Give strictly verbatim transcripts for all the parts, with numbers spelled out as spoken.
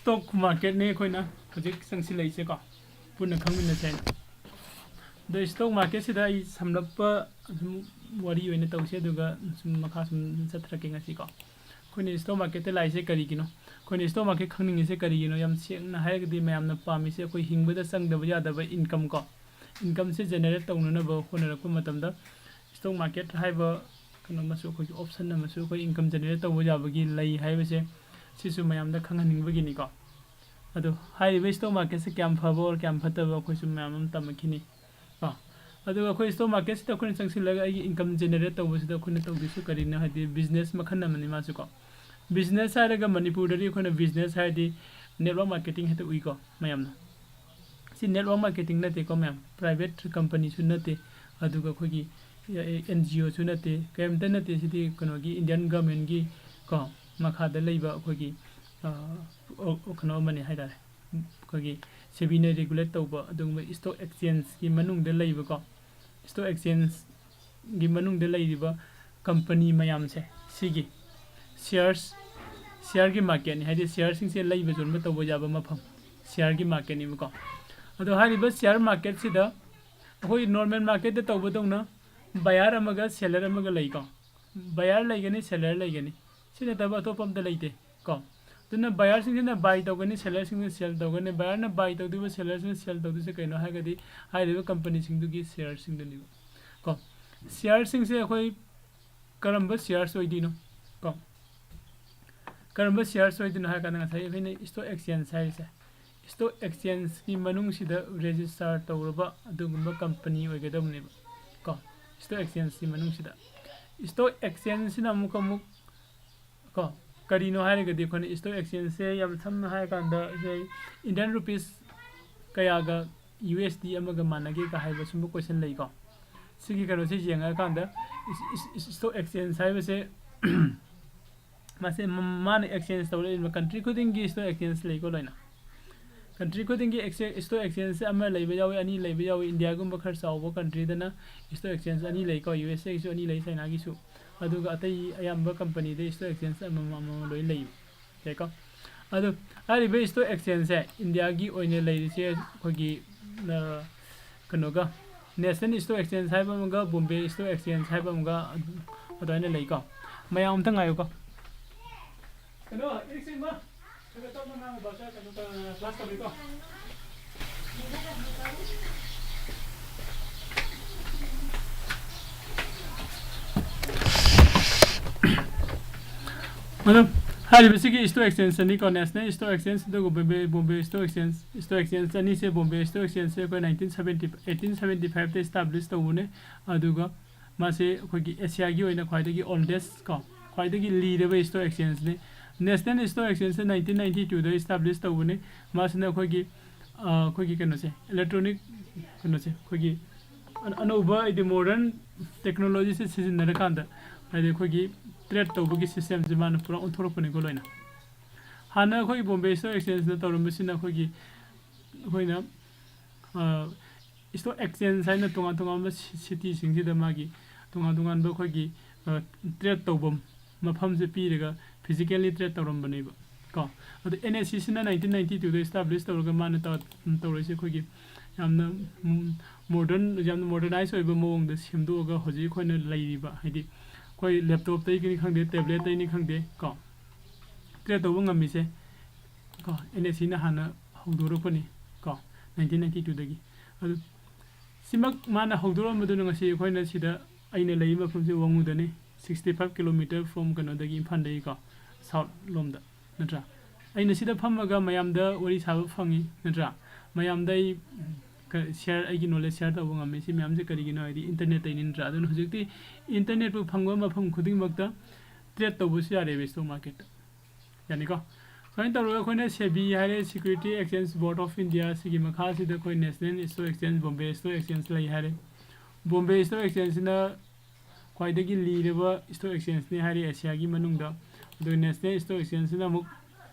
Stock ꯃꯥꯔꯀꯦꯠꯅꯦ ꯑꯩꯈꯣꯏꯅ ꯍꯧꯖꯤꯛ ꯆꯪꯁꯤꯜꯂꯛꯏꯁꯦꯀꯣ, ꯄꯨꯟꯅ ꯈꯪꯃꯤꯟꯅꯁꯦ ꯍꯥꯏꯅ꯫ ꯑꯗꯣ ꯁ꯭ꯇꯣꯛ ꯃꯥꯔꯀꯦꯠꯁꯤꯗ ꯑꯩ ꯁꯝꯂꯞꯄ ꯁꯨꯝ ꯋꯥꯔꯤ ꯑꯣꯏꯅ ꯇꯧꯁꯦ, ꯑꯗꯨꯒ ꯁꯨꯝ ꯃꯈꯥ ꯁꯨꯝ ꯆꯠꯊꯔꯛꯀꯦ ꯉꯁꯤꯀꯣ꯫ ꯑꯩꯈꯣꯏꯅ ꯁ꯭ꯇꯣꯛ ꯃꯥꯔꯀꯦꯠꯇ ꯂꯥꯛꯏꯁꯦ ꯀꯔꯤꯒꯤꯅꯣ? ꯑꯩꯈꯣꯏꯅ ꯁ꯭ꯇꯣꯛ ꯃꯥꯔꯀꯦꯠ ꯈꯪꯅꯤꯡꯉꯤꯁꯦ ꯀꯔꯤꯒꯤꯅꯣ? ꯌꯥꯝ ꯁꯦꯡꯅ ꯍꯥꯏꯔꯒꯗꯤ ꯃꯌꯥꯝꯅ ꯄꯥꯝꯃꯤꯁꯦ ꯑꯩꯈꯣꯏ ꯍꯤꯡꯕꯗ ꯆꯪꯗꯕ ꯌꯥꯗꯕ ꯏꯟꯀꯝ ꯀꯣ꯫ ꯏꯟꯀꯝꯁꯦ ꯖꯦꯅꯦꯔꯦꯠ ꯇꯧꯅꯅꯕ ꯍꯣꯠꯅꯔꯛꯄ ꯃꯇꯝꯗ ꯁ꯭ꯇꯣꯛ ꯃꯥꯔꯀꯦꯠ ꯍꯥꯏꯕ ꯀꯩꯅꯣ ꯑꯃꯁꯨ, ꯑꯩꯈꯣꯏꯒꯤ ꯑꯣꯞꯁꯟ ꯑꯃꯁꯨ ꯑꯩꯈꯣꯏ ꯏꯟꯀꯝ ꯖꯦꯅꯦꯔꯦꯠ ꯇꯧꯕ ꯌꯥꯕꯒꯤ ꯂꯩ ꯍꯥꯏꯕꯁꯦ, ꯁꯤꯁꯨ ꯃꯌꯥꯝꯗ ꯈꯪꯍꯟꯅꯤꯡꯕꯒꯤꯅꯤꯀꯣ꯫ ꯑꯗꯣ ꯍꯥꯏꯔꯤꯕ ꯁ꯭ꯇꯣꯛ ꯃꯥꯔꯀꯦꯠꯁꯦ ꯀꯌꯥꯝ ꯐꯕ ꯑꯣꯔ ꯀꯌꯥꯝ ꯐꯠꯇꯕ ꯑꯩꯈꯣꯏꯁꯨ ꯃꯌꯥꯝ ꯑꯃ ꯇꯝꯃꯛꯈꯤꯅꯤ ꯀꯣ꯫ ꯑꯗꯨꯒ ꯑꯩꯈꯣꯏ ꯁ꯭ꯇꯣꯛ ꯃꯥꯔꯀꯦꯠꯁꯤꯗ ꯑꯩꯈꯣꯏꯅ ꯆꯪꯁꯤꯜꯂꯒ ꯑꯩꯒꯤ ꯏꯟꯀꯝ ꯖꯦꯅꯦꯔꯦꯠ ꯇꯧꯕꯁꯤꯗ ꯑꯩꯈꯣꯏꯅ ꯇꯧꯗꯣꯏꯁꯨ ꯀꯔꯤꯅꯣ ꯍꯥꯏꯗꯤ ꯕꯤꯖꯤꯅꯦꯁ ꯃꯈꯜ ꯑꯃꯅꯤ ꯃꯥꯁꯨ ꯀꯣ꯫ ꯕꯤꯖꯤꯅꯦꯁ ꯍꯥꯏꯔꯒ ꯃꯅꯤꯄꯨꯔꯗꯗꯤ ꯑꯩꯈꯣꯏꯅ ꯕꯤꯖꯤꯅꯦꯁ ꯍꯥꯏꯔꯗꯤ ꯅꯦꯠꯋꯥꯔꯛ ꯃꯥꯔꯀꯦꯇꯤꯡ ꯍꯦꯛꯇ ꯎꯏꯀꯣ ꯃꯌꯥꯝꯅ꯫ ꯁꯤ ꯅꯦꯠꯋꯥꯔꯛ ꯃꯥꯔꯀꯦꯇꯤꯡ ꯅꯠꯇꯦꯀꯣ ꯃꯌꯥꯝ, ꯄ꯭ꯔꯥꯏꯚꯦꯠ ꯀꯝꯄꯅꯤꯁꯨ ꯅꯠꯇꯦ, ꯑꯗꯨꯒ ꯑꯩꯈꯣꯏꯒꯤ ꯑꯦꯟ ꯖꯤ ꯑꯣꯁꯨ ꯅꯠꯇꯦ, ꯀꯔꯤꯝꯇ ꯅꯠꯇꯦ꯫ ꯁꯤꯗꯤ ꯀꯩꯅꯣꯒꯤ ꯏꯟꯗꯤꯌꯟ ꯒꯃꯦꯟꯒꯤ ꯀꯣ ꯃꯈꯥꯗ ꯂꯩꯕ ꯑꯩꯈꯣꯏꯒꯤ ꯑ, ꯑꯣ, ꯀꯩꯅꯣ ꯑꯃꯅꯤ ꯍꯥꯏꯇꯥꯔꯦ꯫ ꯑꯩꯈꯣꯏꯒꯤ ꯁꯦꯕꯤꯅ ꯔꯤꯒꯨꯂꯦꯠ ꯇꯧꯕ ꯑꯗꯨꯒꯨꯝꯕ ꯁ꯭ꯇꯣꯛ ꯑꯦꯛꯁꯆꯦꯟꯖꯀꯤ ꯃꯅꯨꯡꯗ ꯂꯩꯕꯀꯣ, ꯁ꯭ꯇꯣꯛ ꯑꯦꯛꯁꯆꯦꯟꯖꯒꯤ ꯃꯅꯨꯡꯗ ꯂꯩꯔꯤꯕ ꯀꯝꯄꯅꯤ ꯃꯌꯥꯝꯁꯦ, ꯁꯤꯒꯤ ꯁꯤꯌꯔꯁ, ꯁꯤꯌꯔꯒꯤ ꯃꯥꯔꯀꯦꯠꯅꯤ, ꯍꯥꯏꯗꯤ ꯁꯤꯌꯔꯁꯤꯡꯁꯦ ꯂꯩꯕ ꯌꯣꯟꯕ ꯇꯧꯕ ꯌꯥꯕ ꯃꯐꯝ, ꯁꯤꯌꯔꯒꯤ ꯃꯥꯔꯀꯦꯠꯅꯦꯕꯀꯣ꯫ ꯑꯗꯣ ꯍꯥꯏꯔꯤꯕ ꯁꯤꯌꯔ ꯃꯥꯔꯀꯦꯠꯁꯤꯗ ꯑꯩꯈꯣꯏ ꯅꯣꯔꯃꯦꯜ ꯃꯥꯔꯀꯦꯠꯇ ꯇꯧꯕꯗꯧꯅ ꯕꯥꯌꯔ ꯑꯃꯒ ꯁꯦꯂꯔ ꯑꯃꯒ ꯂꯩꯀꯣ꯫ ꯕꯥꯌꯔ ꯂꯩꯒꯅꯤ, ꯁꯦꯂꯔ ꯂꯩꯒꯅꯤ, ꯁꯤ ꯅꯠꯇꯕ ꯑꯇꯣꯞꯄ ꯑꯝꯇ ꯂꯩꯇꯦ ꯀꯣ꯫ ꯑꯗꯨꯅ ꯕꯥꯌꯔꯁꯤꯡꯁꯤꯅ ꯕꯥꯏ ꯇꯧꯒꯅꯤ, ꯁꯦꯂꯔꯁꯤꯡꯅ ꯁꯦꯜ ꯇꯧꯒꯅꯤ꯫ ꯕꯥꯌꯔꯅ ꯕꯥꯏ ꯇꯧꯗꯣꯏꯕ, ꯁꯦꯂꯔꯁꯤꯡꯅ ꯁꯦꯜ ꯇꯧꯗꯣꯏꯁꯦ ꯀꯩꯅꯣ ꯍꯥꯏꯔꯒꯗꯤ ꯍꯥꯏꯔꯤꯕ ꯀꯝꯄꯅꯤꯁꯤꯡꯗꯨꯒꯤ ꯁꯤꯌꯔꯁꯤꯡꯗꯨꯅꯦꯕ ꯀꯣ꯫ ꯁꯤꯌꯔꯁꯤꯡꯁꯦ ꯑꯩꯈꯣꯏ ꯀꯔꯝꯕ ꯁꯤꯌꯔꯁ ꯑꯣꯏꯗꯣꯏꯅꯣ ꯀꯣ? ꯀꯔꯝꯕ ꯁꯤꯌꯔꯁ ꯑꯣꯏꯗꯣꯏꯅꯣ ꯍꯥꯏꯔ ꯀꯥꯟꯗ ꯉꯁꯥꯏ ꯑꯩꯈꯣꯏꯅ ꯁ꯭ꯇꯣꯛ ꯑꯦꯛꯁꯆꯦꯟꯖ ꯍꯥꯏꯔꯤꯁꯦ, ꯁ꯭ꯇꯣꯛ ꯑꯦꯛꯁꯆꯦꯟꯖꯀꯤ ꯃꯅꯨꯡꯁꯤꯗ ꯔꯦꯖꯤꯁꯇꯥꯔ ꯇꯧꯔꯕ ꯑꯗꯨꯒꯨꯝꯕ ꯀꯝꯄꯅꯤ ꯑꯣꯏꯒꯗꯕꯅꯦꯕ ꯀꯣ꯫ ꯁ꯭ꯇꯣꯛ ꯑꯦꯛꯁꯆꯦꯟꯖꯀꯤ ꯃꯅꯨꯡꯁꯤꯗ, ꯁ꯭ꯇꯣꯛ ꯑꯦꯛꯁꯆꯦꯟꯖꯁꯤꯅ ꯑꯃꯨꯛ ꯑꯃꯨꯛ ꯀꯣ, ꯀꯔꯤꯅꯣ ꯍꯥꯏꯔꯒꯗꯤ ꯑꯩꯈꯣꯏꯅ ꯁ꯭ꯇꯣꯛ ꯑꯦꯛꯁꯆꯦꯟꯖꯁꯦ ꯌꯥꯝ ꯁꯝꯅ ꯍꯥꯏꯔꯀꯥꯟꯗ ꯏꯟꯗꯤꯌꯟ ꯔꯨꯄꯤꯁ ꯀꯌꯥꯒ ꯌꯨ ꯑꯦꯁ ꯗꯤ ꯑꯃꯒ ꯃꯥꯟꯅꯒꯦꯒ ꯍꯥꯏꯕ ꯁꯨꯝꯕ ꯀꯣꯏꯁꯟ ꯂꯩꯀꯣ꯫ ꯁꯤꯒꯤ ꯀꯩꯅꯣꯁꯦ ꯌꯦꯡꯉꯀꯥꯟꯗ ꯁ꯭ꯇꯣꯛ ꯑꯦꯛꯁꯆꯦꯟꯖ ꯍꯥꯏꯕꯁꯦ ꯃꯁꯦ ꯃ-, ꯃꯥꯅ ꯑꯦꯛꯁꯆꯦꯟꯖ ꯇꯧꯔꯛꯏꯕ ꯀꯟꯇ꯭ꯔꯤ ꯈꯨꯗꯤꯡꯒꯤ ꯁ꯭ꯇꯣꯛ ꯑꯦꯛꯁꯆꯦꯟꯖ ꯂꯩꯀꯣ ꯂꯣꯏꯅ꯫ ꯀꯟꯇ꯭ꯔꯤ ꯈꯨꯗꯤꯡꯒꯤ ꯑꯦꯛꯁꯆꯦ-, ꯁ꯭ꯇꯣꯛ ꯑꯦꯛꯁꯆꯦꯟꯖꯁꯦ ꯑꯃ ꯂꯩꯕ ꯌꯥꯎꯏ, ꯑꯅꯤ ꯂꯩꯕ ꯌꯥꯎꯏ, ꯏꯟꯗꯤꯌꯥꯒꯨꯝꯕ ꯈꯔ ꯆꯥꯎꯕ ꯀꯟꯇ꯭ꯔꯤꯗꯅ ꯁ꯭ꯇꯣꯛ ꯑꯦꯛꯁꯆꯦꯟꯖ ꯑꯅꯤ ꯂꯩꯀꯣ, ꯌꯨ ꯑꯦꯁ ꯑꯦꯒꯤꯁꯨ ꯑꯅꯤ ꯂꯩ, ꯆꯥꯏꯅꯥꯒꯤꯁꯨ꯫ ꯑꯗꯨꯒ ꯑꯇꯩ ꯑꯌꯥꯝꯕ ꯀꯝꯄꯅꯤꯗ ꯁ꯭ꯇꯣꯛ ꯑꯦꯛꯁꯆꯦꯟꯖ ꯑꯃꯃꯝ ꯑꯃꯃꯝ ꯂꯣꯏ ꯂꯩꯕ꯫ ꯑꯣꯀꯦꯀꯣ? ꯑꯗꯣ ꯍꯥꯏꯔꯤꯕ stock exchangeꯁꯦ ꯏꯟꯗꯤꯌꯥꯒꯤ ꯑꯣꯏꯅ ꯂꯩꯔꯤꯁꯦ ꯑꯩꯈꯣꯏꯒꯤ ꯀꯩꯅꯣꯒ, National Stock Exchange ꯍꯥꯏꯕ ꯑꯃꯒ, Bombay Stock Exchange ꯍꯥꯏꯕ ꯑꯃꯒ, ꯑꯗꯨꯃꯥꯏꯅ ꯂꯩꯀꯣ꯫ ꯃꯌꯥꯝ ꯑꯝꯇ ꯉꯥꯏꯌꯨꯀꯣ꯫ ꯀꯩꯅꯣ, ꯏꯔꯤꯛꯁꯦꯡꯕ, ꯈꯔ ꯈꯔ ꯇꯞꯅ ꯉꯥꯡꯉꯨꯕ, ꯁꯥꯔ, ꯀꯩꯅꯣ ꯇꯧ-, class ꯇꯧꯔꯤꯀꯣ꯫ ꯑꯗꯣ ꯍꯥꯏꯔꯤꯕꯁꯤꯒꯤ stock exchange ꯑꯅꯤꯀꯣ, National Stock Exchange ꯑꯗꯨꯒ Bombay, Bombay Stock Exchange, stock exchange ꯑꯅꯤꯁꯦ, Bombay Stock Exchangeꯁꯦ ꯑꯩꯈꯣꯏ nineteen seventy, eighteen seventy fiveꯇ establish ꯇꯧꯕꯅꯦ꯫ ꯑꯗꯨꯒ ꯃꯥꯁꯦ ꯑꯩꯈꯣꯏꯒꯤ ꯑꯦꯁꯤꯌꯥꯒꯤ ꯑꯣꯏꯅ ꯈ꯭ꯋꯥꯏꯗꯒꯤ oldest ꯀꯣ, ꯈ꯭ꯋꯥꯏꯗꯒꯤ ꯂꯤꯔꯕ stock exchangeꯅꯤ꯫ National Stock Exchangeꯁꯦ nineteen ninety twoꯗ establish ꯇꯧꯕꯅꯤ꯫ ꯃꯥꯁꯤꯅ ꯑꯩꯈꯣꯏꯒꯤ, ꯑꯩꯈꯣꯏꯒꯤ ꯀꯩꯅꯣꯁꯦ, electronic ꯀꯩꯅꯣꯁꯦ, ꯑꯩꯈꯣꯏꯒꯤ ꯑꯅꯧꯕ ꯍꯥꯏꯗꯤ modern technologyꯁꯦ ꯁꯤꯖꯤꯟꯅꯔꯀꯥꯟꯗ ꯍꯥꯏꯗꯤ ꯑꯩꯈꯣꯏꯒꯤ trade ꯇꯧꯕꯒꯤ systemꯁꯦ ꯃꯥꯅ ꯄꯨꯔꯥ ꯑꯣꯟꯊꯣꯔꯛꯄꯅꯤꯀꯣ ꯂꯣꯏꯅ꯫ ꯍꯥꯟꯅ ꯑꯩꯈꯣꯏꯒꯤ Bombay Stock Exchangeꯅ ꯇꯧꯔꯝꯕꯁꯤꯅ ꯑꯩꯈꯣꯏꯒꯤ, ꯑꯩꯈꯣꯏꯅ stock exchange ꯍꯥꯏꯅ ꯇꯣꯉꯥꯟ ꯇꯣꯉꯥꯟꯕ cityꯁꯤꯡꯁꯤꯗ ꯃꯥꯒꯤ ꯇꯣꯉꯥꯟ ꯇꯣꯉꯥꯟꯕ ꯑꯩꯈꯣꯏꯒꯤ trade ꯇꯧꯐꯝ ꯃꯐꯝꯁꯦ ꯄꯤꯔꯒ physically trade ꯇꯧꯔꯝꯕꯅꯦꯕ ꯀꯣ꯫ ꯑꯗꯣ NSEꯁꯤꯅ nineteen ninety twoꯗ establish ꯇꯧꯔꯒ ꯃꯥꯅ ꯇꯧꯔꯤꯁꯦ ꯑꯩꯈꯣꯏꯒꯤ ꯌꯥꯝꯅ modern, ꯌꯥꯝꯅ modernize ꯑꯣꯏꯕ ꯃꯑꯣꯡꯗ ꯁꯦꯝꯗꯣꯛꯑꯒ ꯍꯧꯖꯤꯛ ꯑꯩꯈꯣꯏꯅ ꯂꯩꯔꯤꯕ, ꯍꯥꯏꯗꯤ ꯑꯩꯈꯣꯏ laptopꯇꯩꯅꯤ ꯈꯪꯗꯦ, tabletꯇꯩꯅꯤ ꯈꯪꯗꯦ ꯀꯣ, trade ꯇꯧꯕ ꯉꯝꯃꯤꯁꯦ ꯀꯣ, NSEꯅ ꯍꯥꯟꯅ ꯍꯧꯗꯣꯔꯛꯄꯅꯤ ꯀꯣ, nineteen ninety twoꯗꯒꯤ꯫ ꯑꯗꯨ ꯁꯤꯃꯛ ꯃꯥꯅ ꯍꯧꯗꯣꯔꯛꯑꯝꯕꯗꯨꯅ ꯉꯁꯤ ꯑꯩꯈꯣꯏꯅ ꯁꯤꯗ, ꯑꯩꯅ ꯂꯩꯔꯤꯕ ꯃꯐꯝꯁꯤ ꯋꯥꯉꯨꯗꯅꯤ, sixty five kilometer from ꯀꯩꯅꯣꯗꯒꯤ, ꯏꯝꯐꯥꯜꯗꯒꯤꯀꯣ, south ꯂꯣꯝꯗ, ꯅꯠꯇ꯭ꯔꯥ? ꯑꯩꯅ ꯁꯤꯗ ꯐꯝꯃꯒ ꯃꯌꯥꯝꯗ ꯋꯥꯔꯤ ꯁꯥꯕ ꯐꯪꯉꯤ, ꯅꯠꯇ꯭ꯔꯥ? ꯃꯌꯥꯝꯗ ꯑꯩ share, ꯑꯩꯒꯤ knowledge share ꯇꯧꯕ ꯉꯝꯃꯤ꯫ ꯁꯤ ꯃꯌꯥꯝꯁꯦ ꯀꯔꯤꯒꯤꯅꯣ ꯍꯥꯏꯗꯤ internetꯇꯩꯅꯤ, ꯅꯠꯇ꯭ꯔꯥ? ꯑꯗꯨꯅ ꯍꯧꯖꯤꯛꯇꯤ internetꯄꯨ ꯐꯪꯕ ꯃꯐꯝ ꯈꯨꯗꯤꯡꯃꯛꯇ trade ꯇꯧꯕꯁꯨ ꯌꯥꯔꯦꯕ stock marketꯇ꯫ ꯌꯥꯅꯤꯀꯣ? ꯁꯨꯃꯥꯏꯅ ꯇꯧꯔꯒ ꯑꯩꯈꯣꯏꯅ SEBI ꯍꯥꯏꯔꯦ, Security Exchange Board of India, ꯁꯤꯒꯤ ꯃꯈꯥꯁꯤꯗ ꯑꯩꯈꯣꯏ National Stock Exchange, Bombay Stock Exchange ꯂꯩ ꯍꯥꯏꯔꯦ꯫ Bombay Stock Exchangeꯁꯤꯅ ꯈ꯭ꯋꯥꯏꯗꯒꯤ ꯂꯤꯔꯕ stock exchangeꯅꯤ ꯍꯥꯏꯔꯦ ꯑꯦꯁꯤꯌꯥꯒꯤ ꯃꯅꯨꯡꯗ꯫ ꯑꯗꯨꯒ National Stock Exchangeꯁꯤꯅ ꯑꯃꯨꯛ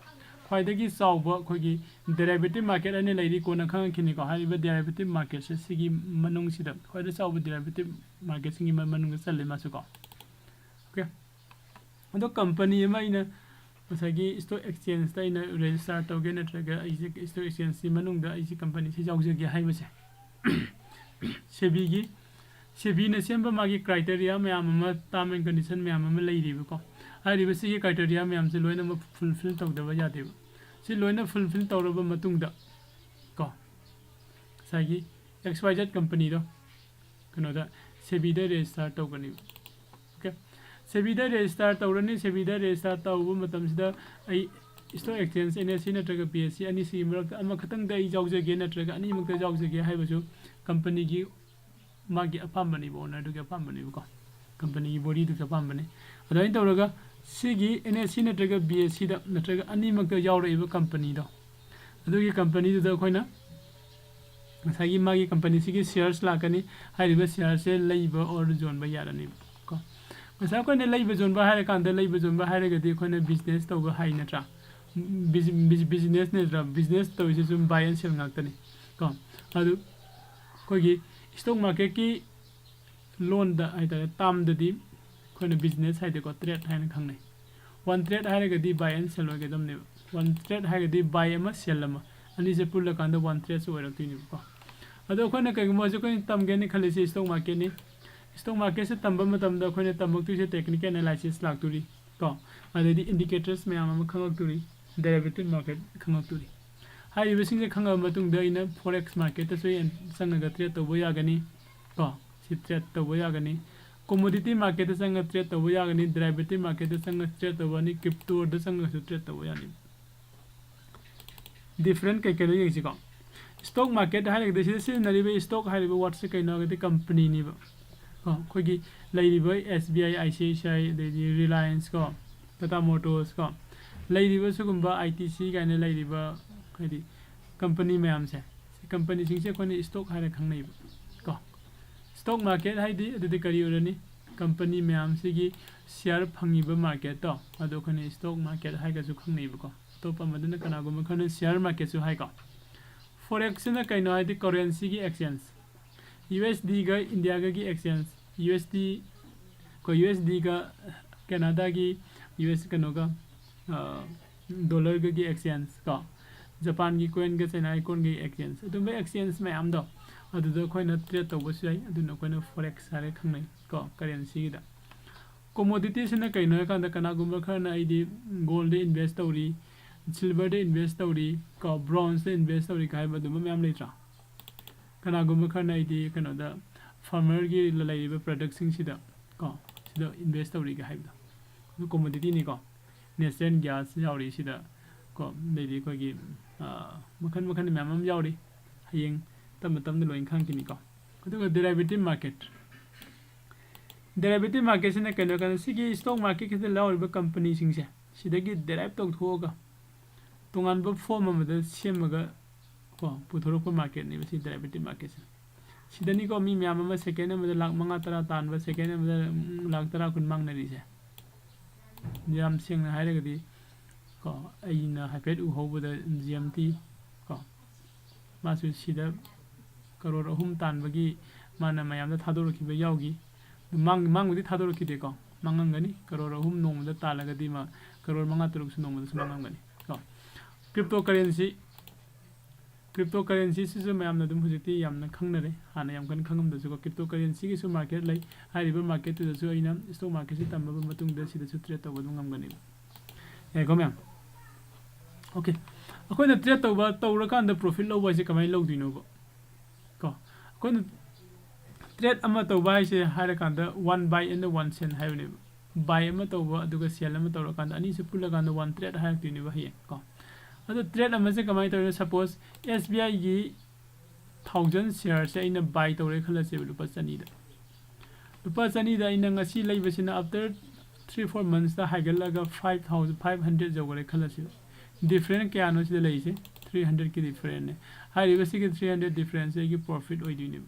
ꯈ꯭ꯋꯥꯏꯗꯒꯤ ꯆꯥꯎꯕ ꯑꯩꯈꯣꯏꯒꯤ derivative market ꯑꯅꯤ ꯂꯩꯔꯤ, ꯀꯣꯟꯅ ꯈꯪꯉꯛꯈꯤꯅꯤꯀꯣ꯫ ꯍꯥꯏꯔꯤꯕ derivative marketꯁꯦ ꯁꯤꯒꯤ ꯃꯅꯨꯡꯁꯤꯗ ꯈ꯭ꯋꯥꯏꯗꯒꯤ ꯆꯥꯎꯕ derivative marketꯁꯤꯡꯒꯤ ꯃ-, ꯃꯅꯨꯡꯗ ꯆꯜꯂꯦ ꯃꯥꯁꯨꯀꯣ꯫ Okay꯫ ꯑꯗꯣ company ꯑꯃ ꯑꯩꯅ ꯉꯁꯥꯏꯒꯤ stock exchange ꯇ ꯑꯩꯅ register ꯇꯧꯒꯦ ꯅꯠꯇ꯭ꯔꯒ ꯑꯩꯁꯦ stock exchange ꯁꯤ ꯃꯅꯨꯡꯗ ꯑꯩꯁꯦ company ꯁꯤ ꯌꯥꯎꯖꯒꯦ ꯍꯥꯏꯕꯁꯦ, SEBI ꯒꯤ, SEBI ꯅ ꯁꯦꯝꯕ ꯃꯥꯒꯤ criteria ꯃꯌꯥꯝ ꯑꯃ, term and condition ꯃꯌꯥꯝ ꯑꯃ ꯂꯩꯔꯤꯕꯀꯣ꯫ ꯍꯥꯏꯔꯤꯕ ꯁꯤꯒꯤ criteria ꯃꯌꯥꯝꯁꯦ ꯂꯣꯏꯅꯃꯛ fulfill ꯇꯧꯗꯕ ꯌꯥꯗꯦꯕ꯫ ꯁꯤ ꯂꯣꯏꯅ fulfill ꯇꯧꯔꯕ ꯃꯇꯨꯡꯗ ꯀꯣ, ꯉꯁꯥꯏꯒꯤ X Y Z company ꯗꯣ ꯀꯩꯅꯣꯗ, SEBI ꯗ register ꯇꯧꯒꯅꯤ꯫ OK, SEBI ꯗ register ꯇꯧꯔꯅꯤ꯫ SEBI ꯗ register ꯇꯧꯕ ꯃꯇꯝꯁꯤꯗ ꯑꯩ stock exchange, NSE ꯅꯠꯇ꯭ꯔꯒ PSE ꯑꯅꯤꯁꯤꯒꯤ ꯃꯔꯛꯇ ꯑꯃꯈꯛꯇꯪꯗ ꯑꯩ ꯌꯥꯎꯖꯒꯦ ꯅꯠꯇ꯭ꯔꯒ ꯑꯅꯤꯃꯛꯇ ꯌꯥꯎꯖꯒꯦ ꯍꯥꯏꯕꯁꯨ company ꯒꯤ ꯃꯥꯒꯤ ꯑꯄꯥꯝꯕꯅꯦꯕ, owner ꯗꯨꯒꯤ ꯑꯄꯥꯝꯕꯅꯦꯕꯀꯣ, company ꯒꯤ body ꯗꯨꯒꯤ ꯑꯄꯥꯝꯕꯅꯦ꯫ ꯑꯗꯨꯃꯥꯏꯅ ꯇꯧꯔꯒ ꯁꯤꯒꯤ NSE ꯅꯠꯇ꯭ꯔꯒ PSE ꯗ ꯅꯠꯇ꯭ꯔꯒ ꯑꯅꯤꯃꯛꯇ ꯌꯥꯎꯔꯛꯏꯕ company ꯗꯣ, ꯑꯗꯨꯒꯤ company ꯗꯨꯗ ꯑꯩꯈꯣꯏꯅ ꯉꯁꯥꯏꯒꯤ ꯃꯥꯒꯤ company ꯁꯤꯒꯤ shares ꯂꯥꯛꯀꯅꯤ꯫ ꯍꯥꯏꯔꯤꯕ share ꯁꯦ ꯂꯩꯕ or ꯌꯣꯟꯕ ꯌꯥꯔꯅꯤꯕ ꯀꯣ꯫ ꯉꯁꯥꯏ ꯑꯩꯈꯣꯏꯅ ꯂꯩꯕ ꯌꯣꯟꯕ ꯍꯥꯏꯔꯀꯥꯟꯗ, ꯂꯩꯕ ꯌꯣꯟꯕ ꯍꯥꯏꯔꯒꯗꯤ ꯑꯩꯈꯣꯏꯅ business ꯇꯧꯕ ꯍꯥꯏ ꯅꯠꯇ꯭ꯔꯥ? Busi-, busi-, business ꯅꯠꯇ꯭ꯔꯥ? Business ꯇꯧꯔꯤꯁꯦ ꯁꯨꯝ buy and sell ꯉꯥꯛꯇꯅꯤ ꯀꯣ꯫ ꯑꯗꯨ ꯑꯩꯈꯣꯏꯒꯤ stock market ꯀꯤ ꯂꯣꯟꯗ ꯍꯥꯏꯇꯥꯔꯦ, term ꯗꯗꯤ ꯑꯩꯈꯣꯏꯅ business ꯍꯥꯏꯗꯤꯀꯣ, trade ꯍꯥꯏꯅ ꯈꯪꯅꯩ꯫ One trade ꯍꯥꯏꯔꯒꯗꯤ buy and sell ꯑꯣꯏꯒꯗꯕꯅꯦꯕ꯫ One trade ꯍꯥꯏꯔꯒꯗꯤ buy ꯑꯃ, sell ꯑꯃ, ꯑꯅꯤꯁꯦ ꯄꯨꯜꯂꯀꯥꯟꯗ one trade ꯁꯨ ꯑꯣꯏꯔꯛꯇꯣꯏꯅꯦꯕꯀꯣ꯫ ꯑꯗꯣ ꯑꯩꯈꯣꯏꯅ ꯀꯩꯒꯨꯝꯕ ꯍꯧꯖꯤꯛ ꯑꯩꯈꯣꯏꯅ ꯇꯝꯒꯦꯅ ꯈꯜꯂꯤꯁꯦ stock market ꯅꯤ꯫ Stock market ꯁꯦ ꯇꯝꯕ ꯃꯇꯝꯗ ꯑꯩꯈꯣꯏꯅ ꯇꯝꯃꯛꯇꯣꯏꯁꯦ technical analysis ꯂꯥꯛꯇꯣꯔꯤ ꯀꯣ, ꯑꯗꯩꯗꯤ indicators ꯃꯌꯥꯝ ꯑꯃ ꯈꯪꯉꯛꯇꯣꯔꯤ, derivative market ꯈꯪꯉꯛꯇꯣꯔꯤ꯫ ꯍꯥꯏꯔꯤꯕꯁꯤꯡꯁꯦ ꯈꯪꯉꯕ ꯃꯇꯨꯡꯗ ꯑꯩꯅ forex market ꯇꯁꯨ ꯑꯩ ꯆꯪꯉꯒ trade ꯇꯧꯕ ꯌꯥꯒꯅꯤ ꯀꯣ꯫ ꯁꯤ trade ꯇꯧꯕ ꯌꯥꯒꯅꯤ꯫ Commodity market ꯇ ꯆꯪꯉ trade ꯇꯧꯕ ꯌꯥꯒꯅꯤ, derivative market ꯇ ꯆꯪꯉ trade ꯇꯧꯕ ꯌꯥꯅꯤ, crypto ꯗ ꯆꯪꯉꯒꯁꯨ trade ꯇꯧꯕ ꯌꯥꯅꯤ꯫ Different ꯀꯩ ꯀꯩꯅꯣ ꯌꯦꯡꯁꯤꯀꯣ꯫ Stock market ꯍꯥꯏꯔꯒꯗꯤ ꯁꯤꯗ ꯁꯤꯖꯤꯟꯅꯔꯤꯕ stock ꯍꯥꯏꯔꯤꯕ word ꯁꯦ ꯀꯩꯅꯣ ꯍꯥꯏꯔꯒꯗꯤ company ꯅꯦꯕ ꯀꯣ꯫ ꯑꯩꯈꯣꯏꯒꯤ ꯂꯩꯔꯤꯕ SBI, ICICI, ꯑꯗꯩꯗꯤ Reliance ꯀꯣ, Tata Motors ꯀꯣ, ꯂꯩꯔꯤꯕ ꯁꯤꯒꯨꯝꯕ ITC ꯀꯥꯏꯅ ꯂꯩꯔꯤꯕ ꯍꯥꯏꯗꯤ company ꯃꯌꯥꯝꯁꯦ, ꯁꯤ company ꯁꯤꯡꯁꯦ ꯑꯩꯈꯣꯏꯅ stock ꯍꯥꯏꯔ ꯈꯪꯅꯩꯕ ꯀꯣ꯫ Stock market ꯍꯥꯏꯗꯤ ꯑꯗꯨꯗꯤ ꯀꯔꯤ ꯑꯣꯏꯔꯅꯤ? Company ꯃꯌꯥꯝꯁꯤꯒꯤ share ꯐꯪꯉꯤꯕ market ꯇꯣ, ꯑꯗꯨ ꯑꯩꯈꯣꯏꯅ stock market ꯍꯥꯏꯔꯒꯁꯨ ꯈꯪꯅꯩꯕꯀꯣ꯫ ꯑꯇꯣꯞꯄ ꯑꯃꯗꯨꯅ ꯀꯅꯥꯒꯨꯝꯕ ꯈꯔꯅ share market ꯁꯨ ꯍꯥꯏꯀꯣ꯫ Forex ꯁꯤꯅ ꯀꯩꯅꯣ ꯍꯥꯏꯗꯤ currency ꯒꯤ exchange꯫ USD ꯒ India ꯒꯒꯤ exchange꯫ USD, ꯑꯩꯈꯣꯏ USD ꯒ Canada ꯒꯤ, US ꯀꯩꯅꯣꯒ, ꯗꯣꯂꯔꯒꯒꯤ ꯑꯦꯛꯁꯆꯦꯟꯖ ꯀꯣ, ꯖꯄꯥꯟꯒꯤ ꯀꯣꯏꯟꯒ ꯆꯩꯅꯥꯒꯤ ꯀꯣꯏꯟꯒꯤ ꯑꯦꯛꯁꯆꯦꯟꯖ, ꯑꯗꯨꯝꯕ ꯑꯦꯛꯁꯆꯦꯟꯖ ꯃꯌꯥꯝꯗꯣ ꯑꯗꯨꯗ ꯑꯩꯈꯣꯏꯅ ꯇ꯭ꯔꯦꯠ ꯇꯧꯕꯁꯨ ꯌꯥꯏ꯫ ꯑꯗꯨꯅ ꯑꯩꯈꯣꯏꯅ ꯐꯣꯔꯦꯛꯁ ꯍꯥꯏꯔ ꯈꯪꯅꯩ ꯀꯣ, ꯀꯔꯦꯟꯁꯤꯒꯤꯗ꯫ ꯀꯣꯃꯣꯗꯤꯇꯤꯁꯤꯅ ꯀꯩꯅꯣ ꯍꯥꯏꯀꯥꯟꯗ, ꯀꯅꯥꯒꯨꯝꯕ ꯈꯔꯅ ꯑꯩꯗꯤ ꯒꯣꯜꯗ ꯏꯟꯚꯦꯁ ꯇꯧꯔꯤ, ꯁꯤꯜꯚꯔꯗ ꯏꯟꯚꯦꯁ ꯇꯧꯔꯤ ꯀꯣ, ꯕ꯭ꯔꯣꯟꯖꯇ ꯏꯟꯚꯦꯁ ꯇꯧꯔꯤ ꯀꯥꯏ ꯍꯥꯏꯕ ꯑꯗꯨꯝꯕ ꯃꯌꯥꯝ ꯂꯩꯇ꯭ꯔꯥ? ꯀꯅꯥꯒꯨꯝꯕ ꯈꯔꯅ ꯑꯩꯗꯤ ꯀꯩꯅꯣꯗ, ꯐꯥꯔꯃꯔꯒꯤ ꯂꯩꯔꯤꯕ ꯄ꯭ꯔꯗꯛꯁꯤꯡꯁꯤꯗ ꯀꯣ, ꯁꯤꯗ ꯏꯟꯚꯦꯁ ꯇꯧꯔꯤꯒ ꯍꯥꯏꯕꯗꯣ, ꯑꯗꯨ ꯀꯣꯃꯣꯗꯤꯇꯤꯅꯤꯀꯣ꯫ ꯅꯦꯆꯔꯦꯜ ꯒ꯭ꯌꯥꯁ ꯌꯥꯎꯔꯤ ꯁꯤꯗ ꯀꯣ, ꯑꯗꯩꯗꯤ ꯑꯩꯈꯣꯏꯒꯤ ꯃꯈꯜ ꯃꯈꯜ ꯃꯌꯥꯝ ꯑꯃ ꯌꯥꯎꯔꯤ꯫ ꯍꯌꯦꯡ ꯇꯞꯅ ꯇꯞꯅ ꯂꯣꯏꯅ ꯈꯪꯈꯤꯅꯤꯀꯣ꯫ ꯑꯗꯨꯒ ꯗꯦꯔꯥꯏꯚꯦꯇꯤꯞ ꯃꯥꯔꯀꯦꯠ, ꯗꯦꯔꯥꯏꯚꯦꯇꯤꯞ ꯃꯥꯔꯀꯦꯠꯁꯤꯅ ꯀꯩꯅꯣ ꯍꯥꯏꯀꯥꯟꯗ, ꯁꯤꯒꯤ ꯏꯁꯇꯣꯛ ꯃꯥꯔꯀꯦꯠꯁꯤꯗ ꯌꯥꯎꯔꯤꯕ ꯀꯝꯄꯅꯤꯁꯤꯡꯁꯦ ꯁꯤꯗꯒꯤ ꯗꯦꯔꯥꯏꯚ ꯇꯧꯊꯣꯛꯑꯒ ꯇꯣꯉꯥꯟꯕ ꯐꯣꯝ ꯑꯃꯗ ꯁꯦꯝꯃꯒ ꯀꯣ, ꯄꯨꯊꯣꯔꯛꯄ ꯃꯥꯔꯀꯦꯠꯅꯦꯕ ꯁꯤ ꯗꯦꯔꯥꯏꯚꯦꯇꯤꯞ ꯃꯥꯔꯀꯦꯠꯁꯦ꯫ ꯁꯤꯗꯅꯤꯀꯣ ꯃꯤ ꯃꯌꯥꯝ ꯑꯃ ꯁꯦꯀꯦꯟ ꯑꯃꯗ ꯂꯥꯛ ꯃꯉꯥ ꯇꯔꯥ ꯇꯥꯟꯕ, ꯁꯦꯀꯦꯟ ꯑꯃꯗ, ꯎꯝ, ꯂꯥꯛ ꯇꯔꯥ ꯀꯨꯟ ꯃꯥꯡꯅꯔꯤꯁꯦ꯫ ꯌꯥꯝ ꯁꯦꯡꯅ ꯍꯥꯏꯔꯒꯗꯤ ꯀꯣ, ꯑꯩꯅ ꯍꯥꯏꯐꯦꯠ ꯎꯍꯧꯕꯗ ꯖꯤ ꯑꯦꯝ ꯇꯤ ꯀꯣ, ꯃꯥꯁꯨ ꯁꯤꯗ ꯀꯔꯣꯔ ꯑꯍꯨꯝ ꯇꯥꯟꯕꯒꯤ ꯃꯥꯅ ꯃꯌꯥꯝꯗ ꯊꯥꯗꯣꯔꯛꯈꯤꯕ ꯌꯥꯎꯈꯤ꯫ ꯃꯥꯡ-, ꯃꯥꯡꯕꯨꯗꯤ ꯊꯥꯗꯣꯔꯛꯈꯤꯗꯦꯀꯣ, ꯃꯥꯡꯉꯝꯒꯅꯤ꯫ ꯀꯔꯣꯔ ꯑꯍꯨꯝ ꯅꯣꯡꯃꯗ ꯇꯥꯜꯂꯒꯗꯤ ꯃꯥ ꯀꯔꯣꯔ ꯃꯉꯥ ꯇꯔꯨꯛꯁꯨ ꯅꯣꯡꯃꯗꯁꯨ ꯃꯥꯡꯉꯝꯒꯅꯤ ꯀꯣ꯫ ꯀ꯭ꯔꯤꯞꯇꯣ ꯀꯔꯦꯟꯁꯤ, ꯀ꯭ꯔꯤꯞꯇꯣ ꯀꯔꯦꯟꯁꯤꯁꯤꯁꯨ ꯃꯌꯥꯝꯅ ꯑꯗꯨꯝ ꯍꯧꯖꯤꯛꯇꯤ ꯌꯥꯝꯅ ꯈꯪꯅꯔꯦ, ꯍꯥꯟꯅ ꯌꯥꯝ ꯀꯟꯅ ꯈꯪꯉꯝꯗ꯭ꯔꯁꯨꯀꯣ꯫ ꯀ꯭ꯔꯤꯞꯇꯣ ꯀꯔꯦꯟꯁꯤꯒꯤꯁꯨ ꯃꯥꯔꯀꯦꯠ ꯂꯩ꯫ ꯍꯥꯏꯔꯤꯕ ꯃꯥꯔꯀꯦꯠꯇꯨꯗꯁꯨ ꯑꯩꯅ ꯏꯁꯇꯣꯛ ꯃꯥꯔꯀꯦꯠꯁꯤ ꯇꯝꯃꯕ ꯃꯇꯨꯡꯗ ꯁꯤꯗꯁꯨ ꯇ꯭ꯔꯦꯠ ꯇꯧꯕ ꯑꯗꯨꯝ ꯉꯝꯒꯅꯦꯕ꯫ ꯌꯥꯏꯀꯣ ꯃꯌꯥꯝ? ꯑꯣꯀꯦ, ꯑꯩꯈꯣꯏꯅ ꯇ꯭ꯔꯦꯠ ꯇꯧꯕ, ꯇꯧꯔꯀꯥꯟꯗ ꯄ꯭ꯔꯣꯐꯤꯠ ꯂꯧꯕ ꯍꯥꯏꯁꯦ ꯀꯃꯥꯏꯅ ꯂꯧꯗꯣꯏꯅꯣꯕ? ꯀꯣ, ꯑꯩꯈꯣꯏꯅ ꯇ꯭ꯔꯦꯠ ꯑꯃ ꯇꯧꯕ ꯍꯥꯏꯁꯦ ꯍꯥꯏꯔꯀꯥꯟꯗ one buy and one sell ꯍꯥꯏꯕꯅꯦꯕ꯫ ꯕꯥꯏ ꯑꯃ ꯇꯧꯕ ꯑꯗꯨꯒ ꯁꯦꯜ ꯑꯃ ꯇꯧꯔꯀꯥꯟꯗ ꯑꯅꯤꯁꯦ ꯄꯨꯜꯂꯀꯥꯟꯗ ꯋꯥꯟ ꯇ꯭ꯔꯦꯠ ꯍꯥꯏꯔꯛꯇꯣꯏꯅꯦꯕ ꯍꯌꯦꯡ ꯀꯣ꯫ ꯑꯗꯣ ꯇ꯭ꯔꯦꯠ ꯑꯃꯁꯦ ꯀꯃꯥꯏꯅ ꯇꯧꯔꯤꯅꯣ? ꯁꯄꯣꯁ ꯑꯦꯁ ꯕꯤ ꯑꯥꯏꯒꯤ ꯊꯥꯎꯖꯟ ꯁꯤꯌꯥꯔꯁꯦ ꯑꯩꯅ ꯕꯥꯏ ꯇꯧꯔꯦ ꯈꯜꯂꯁꯦꯕ, ꯂꯨꯄꯥ ꯆꯅꯤꯗ꯫ ꯂꯨꯄꯥ ꯆꯅꯤꯗ ꯑꯩꯅ ꯉꯁꯤ ꯂꯩꯕꯁꯤꯅ after three four monthsꯇ ꯍꯥꯏꯒꯠꯂꯒ five thousand, five hundred ꯌꯧꯈꯔꯦ ꯈꯜꯂꯁꯦꯕ꯫ ꯗꯤꯐ꯭ꯔꯦꯟ ꯀꯌꯥꯅꯣ ꯁꯤꯗ ꯂꯩꯔꯤꯁꯦ? Three hundredꯀꯤ ꯗꯤꯐ꯭ꯔꯦꯟꯅꯦ꯫ ꯍꯥꯏꯔꯤꯕ ꯁꯤꯒꯤ three hundred ꯗꯤꯐ꯭ꯔꯦꯟꯁꯁꯦ ꯑꯩꯒꯤ ꯄ꯭ꯔꯣꯐꯤꯠ ꯑꯣꯏꯗꯣꯏꯅꯦꯕ꯫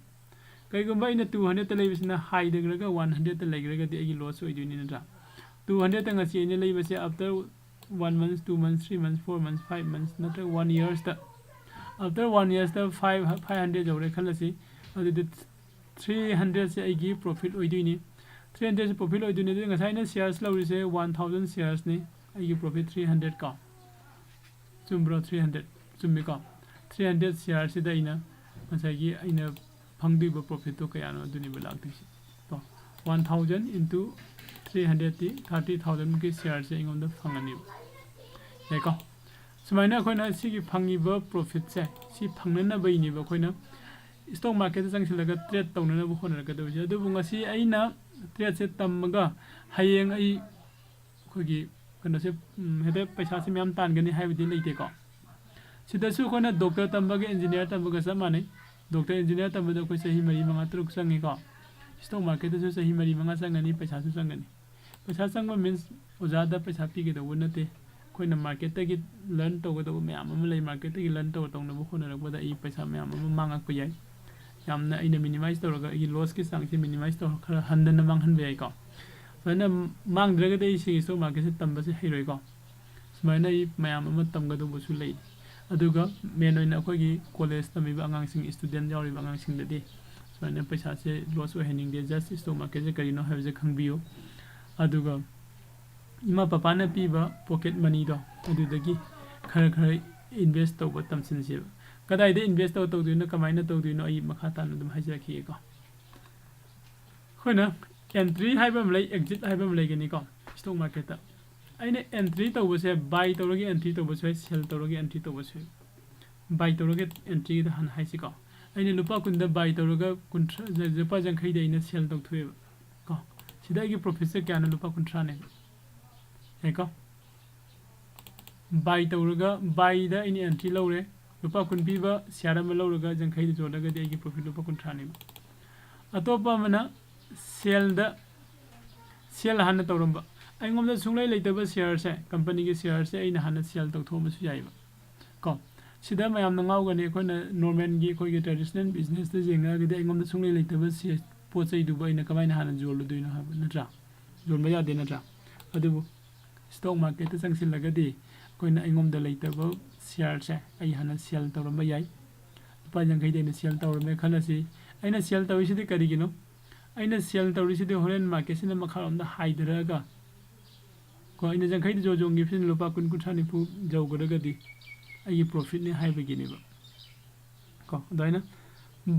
ꯀꯩꯒꯨꯝꯕ ꯑꯩꯅ two hundredꯇ ꯂꯩꯕꯁꯤꯅ ꯍꯥꯏꯊꯈ꯭ꯔꯒ one hundredꯇ ꯂꯩꯈ꯭ꯔꯒꯗꯤ ꯑꯩꯒꯤ ꯂꯣꯁ ꯑꯣꯏꯗꯣꯏꯅꯤ, ꯅꯠꯇ꯭ꯔꯥ? Two hundredꯇ ꯉꯁꯤ ꯑꯩꯅ ꯂꯩꯕꯁꯦ after one months, two months, three months, four months, five months ꯅꯠꯇ꯭ꯔꯒ one yearsꯇ, after one yearsꯇ five, five hundred ꯌꯧꯔꯦ ꯈꯜꯂꯁꯤ꯫ ꯑꯗꯨꯗꯤ three hundredꯁꯦ ꯑꯩꯒꯤ ꯄ꯭ꯔꯣꯐꯤꯠ ꯑꯣꯏꯗꯣꯏꯅꯤ꯫ Three hundredꯁꯦ ꯄ꯭ꯔꯣꯐꯤꯠ ꯑꯣꯏꯗꯣꯏꯅꯤ꯫ ꯑꯗꯨꯗꯤ ꯉꯁꯥꯏ ꯑꯩꯅ ꯁꯤꯌꯥꯔꯁ ꯂꯧꯔꯤꯁꯦ one thousand ꯁꯤꯌꯥꯔꯁꯅꯤ꯫ ꯑꯩꯒꯤ profit three hundred ꯀꯣ꯫ ꯆꯨꯝꯕ꯭ꯔꯣ? Three hundred꯫ ꯆꯨꯝꯃꯤꯀꯣ? Three hundred shareꯁꯤꯗ ꯑꯩꯅ ꯉꯁꯥꯏꯒꯤ ꯑꯩꯅ ꯐꯪꯗꯣꯏꯕ profitꯇꯣ ꯀꯌꯥꯅꯣ? ꯑꯗꯨꯅꯦꯕ ꯂꯥꯛꯇꯣꯏꯁꯦ꯫ ꯀꯣ, one thousand into three hundredꯇꯤ thirty thousandꯒꯤ shareꯁꯦ ꯑꯩꯉꯣꯟꯗ ꯐꯪꯉꯅꯦꯕ꯫ ꯌꯥꯏꯀꯣ? ꯁꯨꯃꯥꯏꯅ ꯑꯩꯈꯣꯏꯅ ꯁꯤꯒꯤ ꯐꯪꯉꯤꯕ profitꯁꯦ, ꯁꯤ ꯐꯪꯅꯅꯕꯒꯤꯅꯦꯕ ꯑꯩꯈꯣꯏꯅ stock marketꯇ ꯆꯪꯁꯤꯜꯂꯒ trade ꯇꯧꯅꯅꯕ ꯍꯣꯠꯅꯔꯛꯀꯗꯕꯁꯦ꯫ ꯑꯗꯨꯕꯨ ꯉꯁꯤ ꯑꯩꯅ tradeꯁꯦ ꯇꯝꯃꯒ ꯍꯌꯦꯡ ꯑꯩ ꯑꯩꯈꯣꯏꯒꯤ ꯀꯩꯅꯣꯁꯦ, ꯎꯝ, ꯍꯦꯛꯇ ꯄꯩꯁꯥꯁꯦ ꯃꯌꯥꯝ ꯇꯥꯟꯒꯅꯤ ꯍꯥꯏꯕꯗꯤ ꯂꯩꯇꯦꯀꯣ꯫ ꯁꯤꯗꯁꯨ ꯑꯩꯈꯣꯏꯅ doctor ꯇꯝꯕꯒ engineer ꯇꯝꯕꯒ ꯆꯞ ꯃꯥꯟꯅꯩ꯫ Doctor, engineer ꯇꯝꯕꯗ ꯑꯩꯈꯣꯏ ꯆꯍꯤ ꯃꯔꯤ, ꯃꯉꯥ, ꯇꯔꯨꯛ ꯆꯪꯉꯤꯀꯣ꯫ Stock marketꯇꯁꯨ ꯆꯍꯤ ꯃꯔꯤ, ꯃꯉꯥ ꯆꯪꯒꯅꯤ, ꯄꯩꯁꯥꯁꯨ ꯆꯪꯒꯅꯤ꯫ ꯄꯩꯁꯥ ꯆꯪꯕ means ꯑꯣꯖꯥꯗ ꯄꯩꯁꯥ ꯄꯤꯒꯗꯧꯕ ꯅꯠꯇꯦ꯫ ꯑꯩꯈꯣꯏꯅ marketꯇꯒꯤ learn ꯇꯧꯒꯗꯧꯕ ꯃꯌꯥꯝ ꯑꯃ ꯂꯩ꯫ Marketꯇꯒꯤ learn ꯇꯧ-, ꯇꯧꯅꯕ ꯍꯣꯠꯅꯔꯛꯄꯗ ꯑꯩ ꯄꯩꯁꯥ ꯃꯌꯥꯝ ꯑꯃ ꯃꯥꯡꯉꯛꯄ ꯌꯥꯏ꯫ ꯌꯥꯝꯅ ꯑꯩꯅ minimize ꯇꯧꯔꯒ, ꯑꯩꯒꯤ lossꯀꯤ ꯆꯥꯡꯁꯦ minimize ꯇꯧꯔꯒ ꯈꯔ ꯍꯟꯊꯅ ꯃꯥꯡꯍꯟꯕ ꯌꯥꯏꯀꯣ꯫ ꯁꯨꯃꯥꯏꯅ ꯃꯥꯡꯗ꯭ꯔꯒꯗꯤ ꯑꯩ ꯁꯤꯒꯤ stock marketꯁꯦ ꯇꯝꯕꯁꯦ ꯍꯩꯔꯣꯏꯀꯣ꯫ ꯁꯨꯃꯥꯏꯅ ꯑꯩ ꯃꯌꯥꯝ ꯑꯃ ꯇꯝꯒꯗꯧꯕꯁꯨ ꯂꯩ꯫ ꯑꯗꯨꯒ main ꯑꯣꯏꯅ ꯑꯩꯈꯣꯏꯒꯤ college ꯇꯝꯃꯤꯕ ꯑꯉꯥꯡꯁꯤꯡ, student ꯌꯥꯎꯔꯤꯕ ꯑꯉꯥꯡꯁꯤꯡꯗꯗꯤ ꯁꯨꯃꯥꯏꯅ ꯄꯩꯁꯥꯁꯦ loss ꯑꯣꯏꯍꯟꯅꯤꯡꯗꯦ꯫ Just stock marketꯁꯦ ꯀꯔꯤꯅꯣ ꯍꯥꯏꯕꯁꯦ ꯈꯪꯕꯤꯌꯨ꯫ ꯑꯗꯨꯒ ꯏꯃꯥ ꯄꯄꯥꯅ ꯄꯤꯕ pocket moneyꯗꯣ ꯑꯗꯨꯗꯒꯤ ꯈꯔ ꯈꯔ invest ꯇꯧꯕ ꯇꯝꯁꯤꯟꯁꯦꯕ꯫ ꯀꯗꯥꯏꯗ invest ꯇꯧ-, ꯇꯧꯗꯣꯏꯅꯣ, ꯀꯃꯥꯏꯅ ꯇꯧꯗꯣꯏꯅꯣ, ꯑꯩ ꯃꯈꯥ ꯇꯥꯅ ꯑꯗꯨꯝ ꯍꯥꯏꯖꯔꯛꯈꯤꯒꯦꯀꯣ꯫ ꯑꯩꯈꯣꯏꯅ entry ꯍꯥꯏꯕ ꯑꯃ ꯂꯩ, exit ꯍꯥꯏꯕ ꯑꯃ ꯂꯩꯒꯅꯤꯀꯣ stock marketꯇ꯫ ꯑꯩꯅ entry ꯇꯧꯕꯁꯦ buy ꯇꯧꯔꯒ entry ꯇꯧꯕꯁꯨ ꯌꯥꯏ, sell ꯇꯧꯔꯒ entry ꯇꯧꯕꯁꯨ ꯌꯥꯏ꯫ Buy ꯇꯧꯔꯒ entryꯒꯤꯗ ꯍꯥꯟꯅ ꯍꯥꯏꯁꯤꯀꯣ꯫ ꯑꯩꯅ ꯂꯨꯄꯥ ꯀꯨꯟꯗ buy ꯇꯧꯔꯒ ꯀꯨꯟꯊ꯭ꯔꯥ, ꯂꯨꯄꯥ ꯌꯥꯡꯈꯩꯗ ꯑꯩꯅ sell ꯇꯧꯊꯣꯛꯑꯦꯕ ꯀꯣ꯫ ꯁꯤꯗ ꯑꯩꯒꯤ profitꯁꯦ ꯀꯌꯥꯅꯣ? ꯂꯨꯄꯥ ꯀꯨꯟꯊ꯭ꯔꯥꯅꯦꯕ꯫ ꯌꯥꯏꯀꯣ? Buy ꯇꯧꯔꯒ, buyꯗ ꯑꯩꯅ entry ꯂꯧꯔꯦ, ꯂꯨꯄꯥ ꯀꯨꯟ ꯄꯤꯕ share ꯑꯃ ꯂꯧꯔꯒ ꯌꯥꯡꯈꯩꯗ ꯌꯣꯜꯂꯒꯗꯤ ꯑꯩꯒꯤ profit ꯂꯨꯄꯥ ꯀꯨꯟꯊ꯭ꯔꯥꯅꯦꯕ꯫ ꯑꯇꯣꯞꯄ ꯑꯃꯅ sellꯗ, sell ꯍꯥꯟꯅ ꯇꯧꯔꯝꯕ, ꯑꯩꯉꯣꯟꯗ ꯁꯨꯡꯂꯩ ꯂꯩꯇꯕ shareꯁꯦ, companyꯒꯤ shareꯁꯦ ꯑꯩꯅ ꯍꯥꯟꯅ sell ꯇꯧꯊꯣꯛꯑꯝꯕꯁꯨ ꯌꯥꯏꯑꯕ ꯀꯣ꯫ ꯁꯤꯗ ꯃꯌꯥꯝꯅ ꯉꯥꯎꯒꯅꯤ, ꯑꯩꯈꯣꯏꯅ normalꯒꯤ, ꯑꯩꯈꯣꯏꯒꯤ traditional businessꯇ ꯌꯦꯡꯅꯔꯒꯗꯤ ꯑꯩꯉꯣꯟꯗ ꯁꯨꯡꯂꯩ ꯂꯩꯇꯕ share, ꯄꯣꯠ ꯆꯩꯗꯨꯕꯨ ꯑꯩꯅ ꯀꯃꯥꯏꯅ ꯍꯥꯟꯅ ꯌꯣꯜꯂꯨꯗꯣꯏꯅꯣ ꯍꯥꯏꯕ ꯅꯠꯇ꯭ꯔꯥ? ꯌꯣꯟꯕ ꯌꯥꯗꯦ ꯅꯠꯇ꯭ꯔꯥ? ꯑꯗꯨꯕꯨ stock marketꯇ ꯆꯪꯁꯤꯜꯂꯒꯗꯤ ꯑꯩꯈꯣꯏꯅ ꯑꯩꯉꯣꯟꯗ ꯂꯩꯇꯕ shareꯁꯦ ꯑꯩ ꯍꯥꯟꯅ sell ꯇꯧꯔꯝꯕ ꯌꯥꯏ꯫ ꯂꯨꯄꯥ ꯌꯥꯡꯈꯩꯗ ꯑꯩꯅ sell ꯇꯧꯔꯝꯃꯦ ꯈꯜꯂꯁꯤ꯫ ꯑꯩꯅ sell ꯇꯧꯔꯤꯁꯤꯗꯤ ꯀꯔꯤꯒꯤꯅꯣ? ꯑꯩꯅ sell ꯇꯧꯔꯤꯁꯤꯗꯤ ꯍꯣꯔꯦꯟ marketꯁꯤꯅ ꯃꯈꯥꯔꯣꯝꯗ ꯍꯥꯏꯊꯔꯛꯑꯒ ꯀꯣ ꯑꯩꯅ ꯌꯥꯡꯈꯩꯗ ꯖꯣ ꯌꯣꯟꯈꯤꯕꯁꯤꯅ ꯂꯨꯄꯥ ꯀꯨꯟ, ꯀꯨꯟꯊ꯭ꯔꯥ, ꯅꯤꯐꯨ ꯌꯧꯒꯗ꯭ꯔꯒꯗꯤ ꯑꯩꯒꯤ profitꯅꯦ ꯍꯥꯏꯕꯒꯤꯅꯦꯕ꯫ ꯀꯣ ꯑꯗꯨꯃꯥꯏꯅ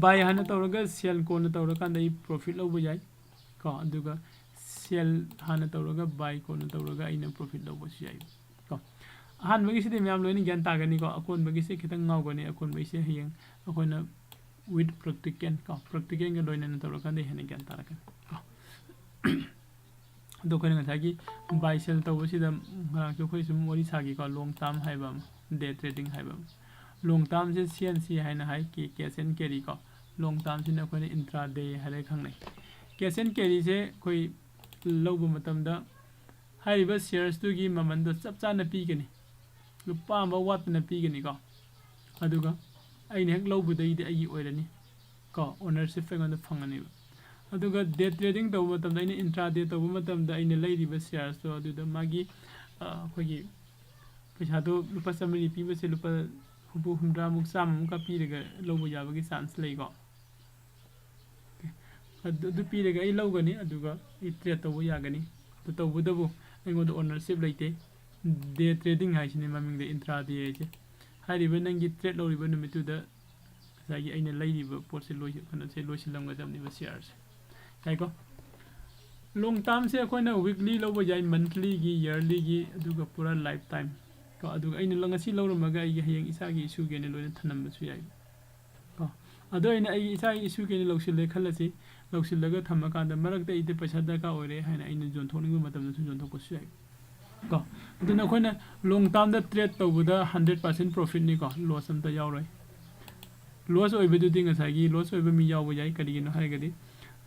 buy ꯍꯥꯟꯅ ꯇꯧꯔꯒ sell ꯀꯣꯟꯅ ꯇꯧꯔꯀꯥꯟꯗ ꯑꯩ profit ꯂꯧꯕ ꯌꯥꯏ꯫ ꯀꯣ ꯑꯗꯨꯒ sell ꯍꯥꯟꯅ ꯇꯧꯔꯒ buy ꯀꯣꯟꯅ ꯇꯧꯔꯒ ꯑꯩꯅ profit ꯂꯧꯕꯁꯨ ꯌꯥꯏ꯫ ꯀꯣ ꯑꯍꯥꯟꯕꯒꯤꯁꯤꯗꯤ ꯃꯌꯥꯝ ꯂꯣꯏꯅ ꯒ꯭ꯌꯥꯟ ꯇꯥꯒꯅꯤꯀꯣ꯫ ꯑꯀꯣꯟꯕꯒꯤꯁꯦ ꯈꯤꯇꯪ ꯉꯥꯎꯒꯅꯤ꯫ ꯑꯀꯣꯟꯕꯒꯤꯁꯦ ꯍꯌꯦꯡ ꯑꯩꯈꯣꯏꯅ with practical ꯀꯣ practicalꯒ ꯂꯣꯏꯅꯅ ꯇꯧꯔꯀꯥꯟꯗ ꯍꯦꯟꯅ ꯒ꯭ꯌꯥꯟ ꯇꯥꯔꯛꯀꯅꯤ ꯀꯣ꯫ ꯑꯗꯣ ꯑꯩꯈꯣꯏꯅ ꯉꯁꯥꯏꯒꯤ buy sell ꯇꯧꯕꯁꯤꯗ ꯉꯔꯥꯡꯁꯨ ꯑꯩꯈꯣꯏ ꯁꯨꯝ ꯋꯥꯔꯤ ꯁꯥꯈꯤꯀꯣ, long term ꯍꯥꯏꯕ ꯑꯃ, day trading ꯍꯥꯏꯕ ꯑꯃ꯫ Long termꯁꯦ C and C ꯍꯥꯏꯅ ꯍꯥꯏ, cash and carry ꯀꯣ꯫ Long termꯁꯤꯅ ꯑꯩꯈꯣꯏꯅ intraday ꯍꯥꯏꯔꯒ ꯈꯪꯅꯩ꯫ Cash and carryꯁꯦ ꯑꯩꯈꯣꯏ ꯂꯧꯕ ꯃꯇꯝꯗ ꯍꯥꯏꯔꯤꯕ sharesꯇꯨꯒꯤ ꯃꯃꯟꯗꯣ ꯆꯞ ꯆꯥꯅ ꯄꯤꯒꯅꯤ, ꯂꯨꯄꯥ ꯑꯃ ꯋꯥꯠꯇꯅ ꯄꯤꯒꯅꯤꯀꯣ꯫ ꯑꯗꯨꯒ ꯑꯩꯅ ꯍꯦꯛ ꯂꯧꯕꯗꯒꯤꯗꯤ ꯑꯩꯒꯤ ꯑꯣꯏꯔꯅꯤ ꯀꯣ, ownership ꯑꯩꯉꯣꯟꯗ ꯐꯪꯉꯅꯦꯕ꯫ ꯑꯗꯨꯒ day trading ꯇꯧꯕ ꯃꯇꯝꯗ, ꯑꯩꯅ intraday ꯇꯧꯕ ꯃꯇꯝꯗ ꯑꯩꯅ ꯂꯩꯔꯤꯕ sharesꯇꯣ ꯑꯗꯨꯗ ꯃꯥꯒꯤ, ꯑ, ꯑꯩꯈꯣꯏꯒꯤ ꯄꯩꯁꯥꯗꯣ ꯂꯨꯄꯥ ꯆꯥꯃꯔꯤ ꯄꯤꯕꯁꯦ ꯂꯨꯄꯥ ꯍꯨꯝꯐꯨ, ꯍꯨꯝꯗ꯭ꯔꯥꯃꯨꯛ, ꯆꯥꯝꯃꯃꯨꯛꯀ ꯄꯤꯔꯒ ꯂꯧꯕ ꯌꯥꯕꯒꯤ chance ꯂꯩꯀꯣ꯫ ꯑꯗꯨ, ꯑꯗꯨ ꯄꯤꯔꯒ ꯑꯩ ꯂꯧꯒꯅꯤ, ꯑꯗꯨꯒ ꯑꯩ trade ꯇꯧꯕ ꯌꯥꯒꯅꯤ꯫ ꯑꯗꯨ ꯇꯧꯕꯇꯕꯨ ꯑꯩꯉꯣꯟꯗ ownership ꯂꯩꯇꯦ꯫ Day trading ꯍꯥꯏꯁꯤꯅꯤ ꯃꯃꯤꯡꯗ intraday ꯍꯥꯏꯁꯦ꯫ ꯍꯥꯏꯔꯤꯕ ꯅꯪꯒꯤ trade ꯂꯧꯔꯤꯕ ꯅꯨꯃꯤꯠꯇꯨꯗ ꯉꯁꯥꯏꯒꯤ ꯑꯩꯅ ꯂꯩꯔꯤꯕ ꯄꯣꯠꯁꯦ ꯂꯣꯏꯁꯤ-, ꯀꯩꯅꯣꯁꯦ ꯂꯣꯏꯁꯤꯜꯂꯝꯒꯗꯕꯅꯦꯕ shareꯁꯦ꯫ ꯌꯥꯏꯀꯣ? Long termꯁꯦ ꯑꯩꯈꯣꯏꯅ weekly ꯂꯧꯕ ꯌꯥꯏ, monthlyꯒꯤ, yearlyꯒꯤ, ꯑꯗꯨꯒ ꯄꯨꯔꯥ lifetime ꯀꯣ꯫ ꯑꯗꯨꯒ ꯑꯩꯅ ꯂ-, ꯉꯁꯤ ꯂꯧꯔꯝꯃꯒ ꯑꯩꯒꯤ ꯍꯌꯦꯡ ꯏꯁꯥꯒꯤ issue ꯒꯤ ꯑꯣꯏꯅ ꯂꯣꯏꯅ ꯊꯝꯂꯝꯕꯁꯨ ꯌꯥꯏ ꯀꯣ꯫ ꯑꯗꯣ ꯑꯩꯅ ꯑꯩꯒꯤ ꯏꯁꯥꯒꯤ issue ꯒꯤ ꯑꯣꯏꯅ ꯂꯧꯁꯤꯜꯂꯦ ꯈꯜꯂꯁꯤ, ꯂꯧꯁꯤꯜꯂꯒ ꯊꯝꯃꯀꯥꯟꯗ ꯃꯔꯛꯇ ꯑꯩꯗꯤ ꯄꯩꯁꯥ ꯗꯔꯀꯥꯔ ꯑꯣꯏꯔꯦ ꯍꯥꯏꯅ ꯑꯩꯅ ꯌꯣꯟꯊꯣꯛꯅꯤꯡꯕ ꯃꯇꯝꯗꯁꯨ ꯌꯣꯟꯊꯣꯛꯄꯁꯨ ꯌꯥꯏ ꯀꯣ꯫ ꯑꯗꯨꯅ ꯑꯩꯈꯣꯏꯅ long termꯗ trade ꯇꯧꯕꯗ hundred percent profitꯅꯤꯀꯣ, loss ꯑꯝꯇ ꯌꯥꯎꯔꯣꯏ꯫ Loss ꯑꯣꯏꯕꯗꯨꯗꯤ ꯉꯁꯥꯏꯒꯤ loss ꯑꯣꯏꯕ ꯃꯤ ꯌꯥꯎꯕ ꯌꯥꯏ꯫ ꯀꯔꯤꯒꯤꯅꯣ ꯍꯥꯏꯔꯒꯗꯤ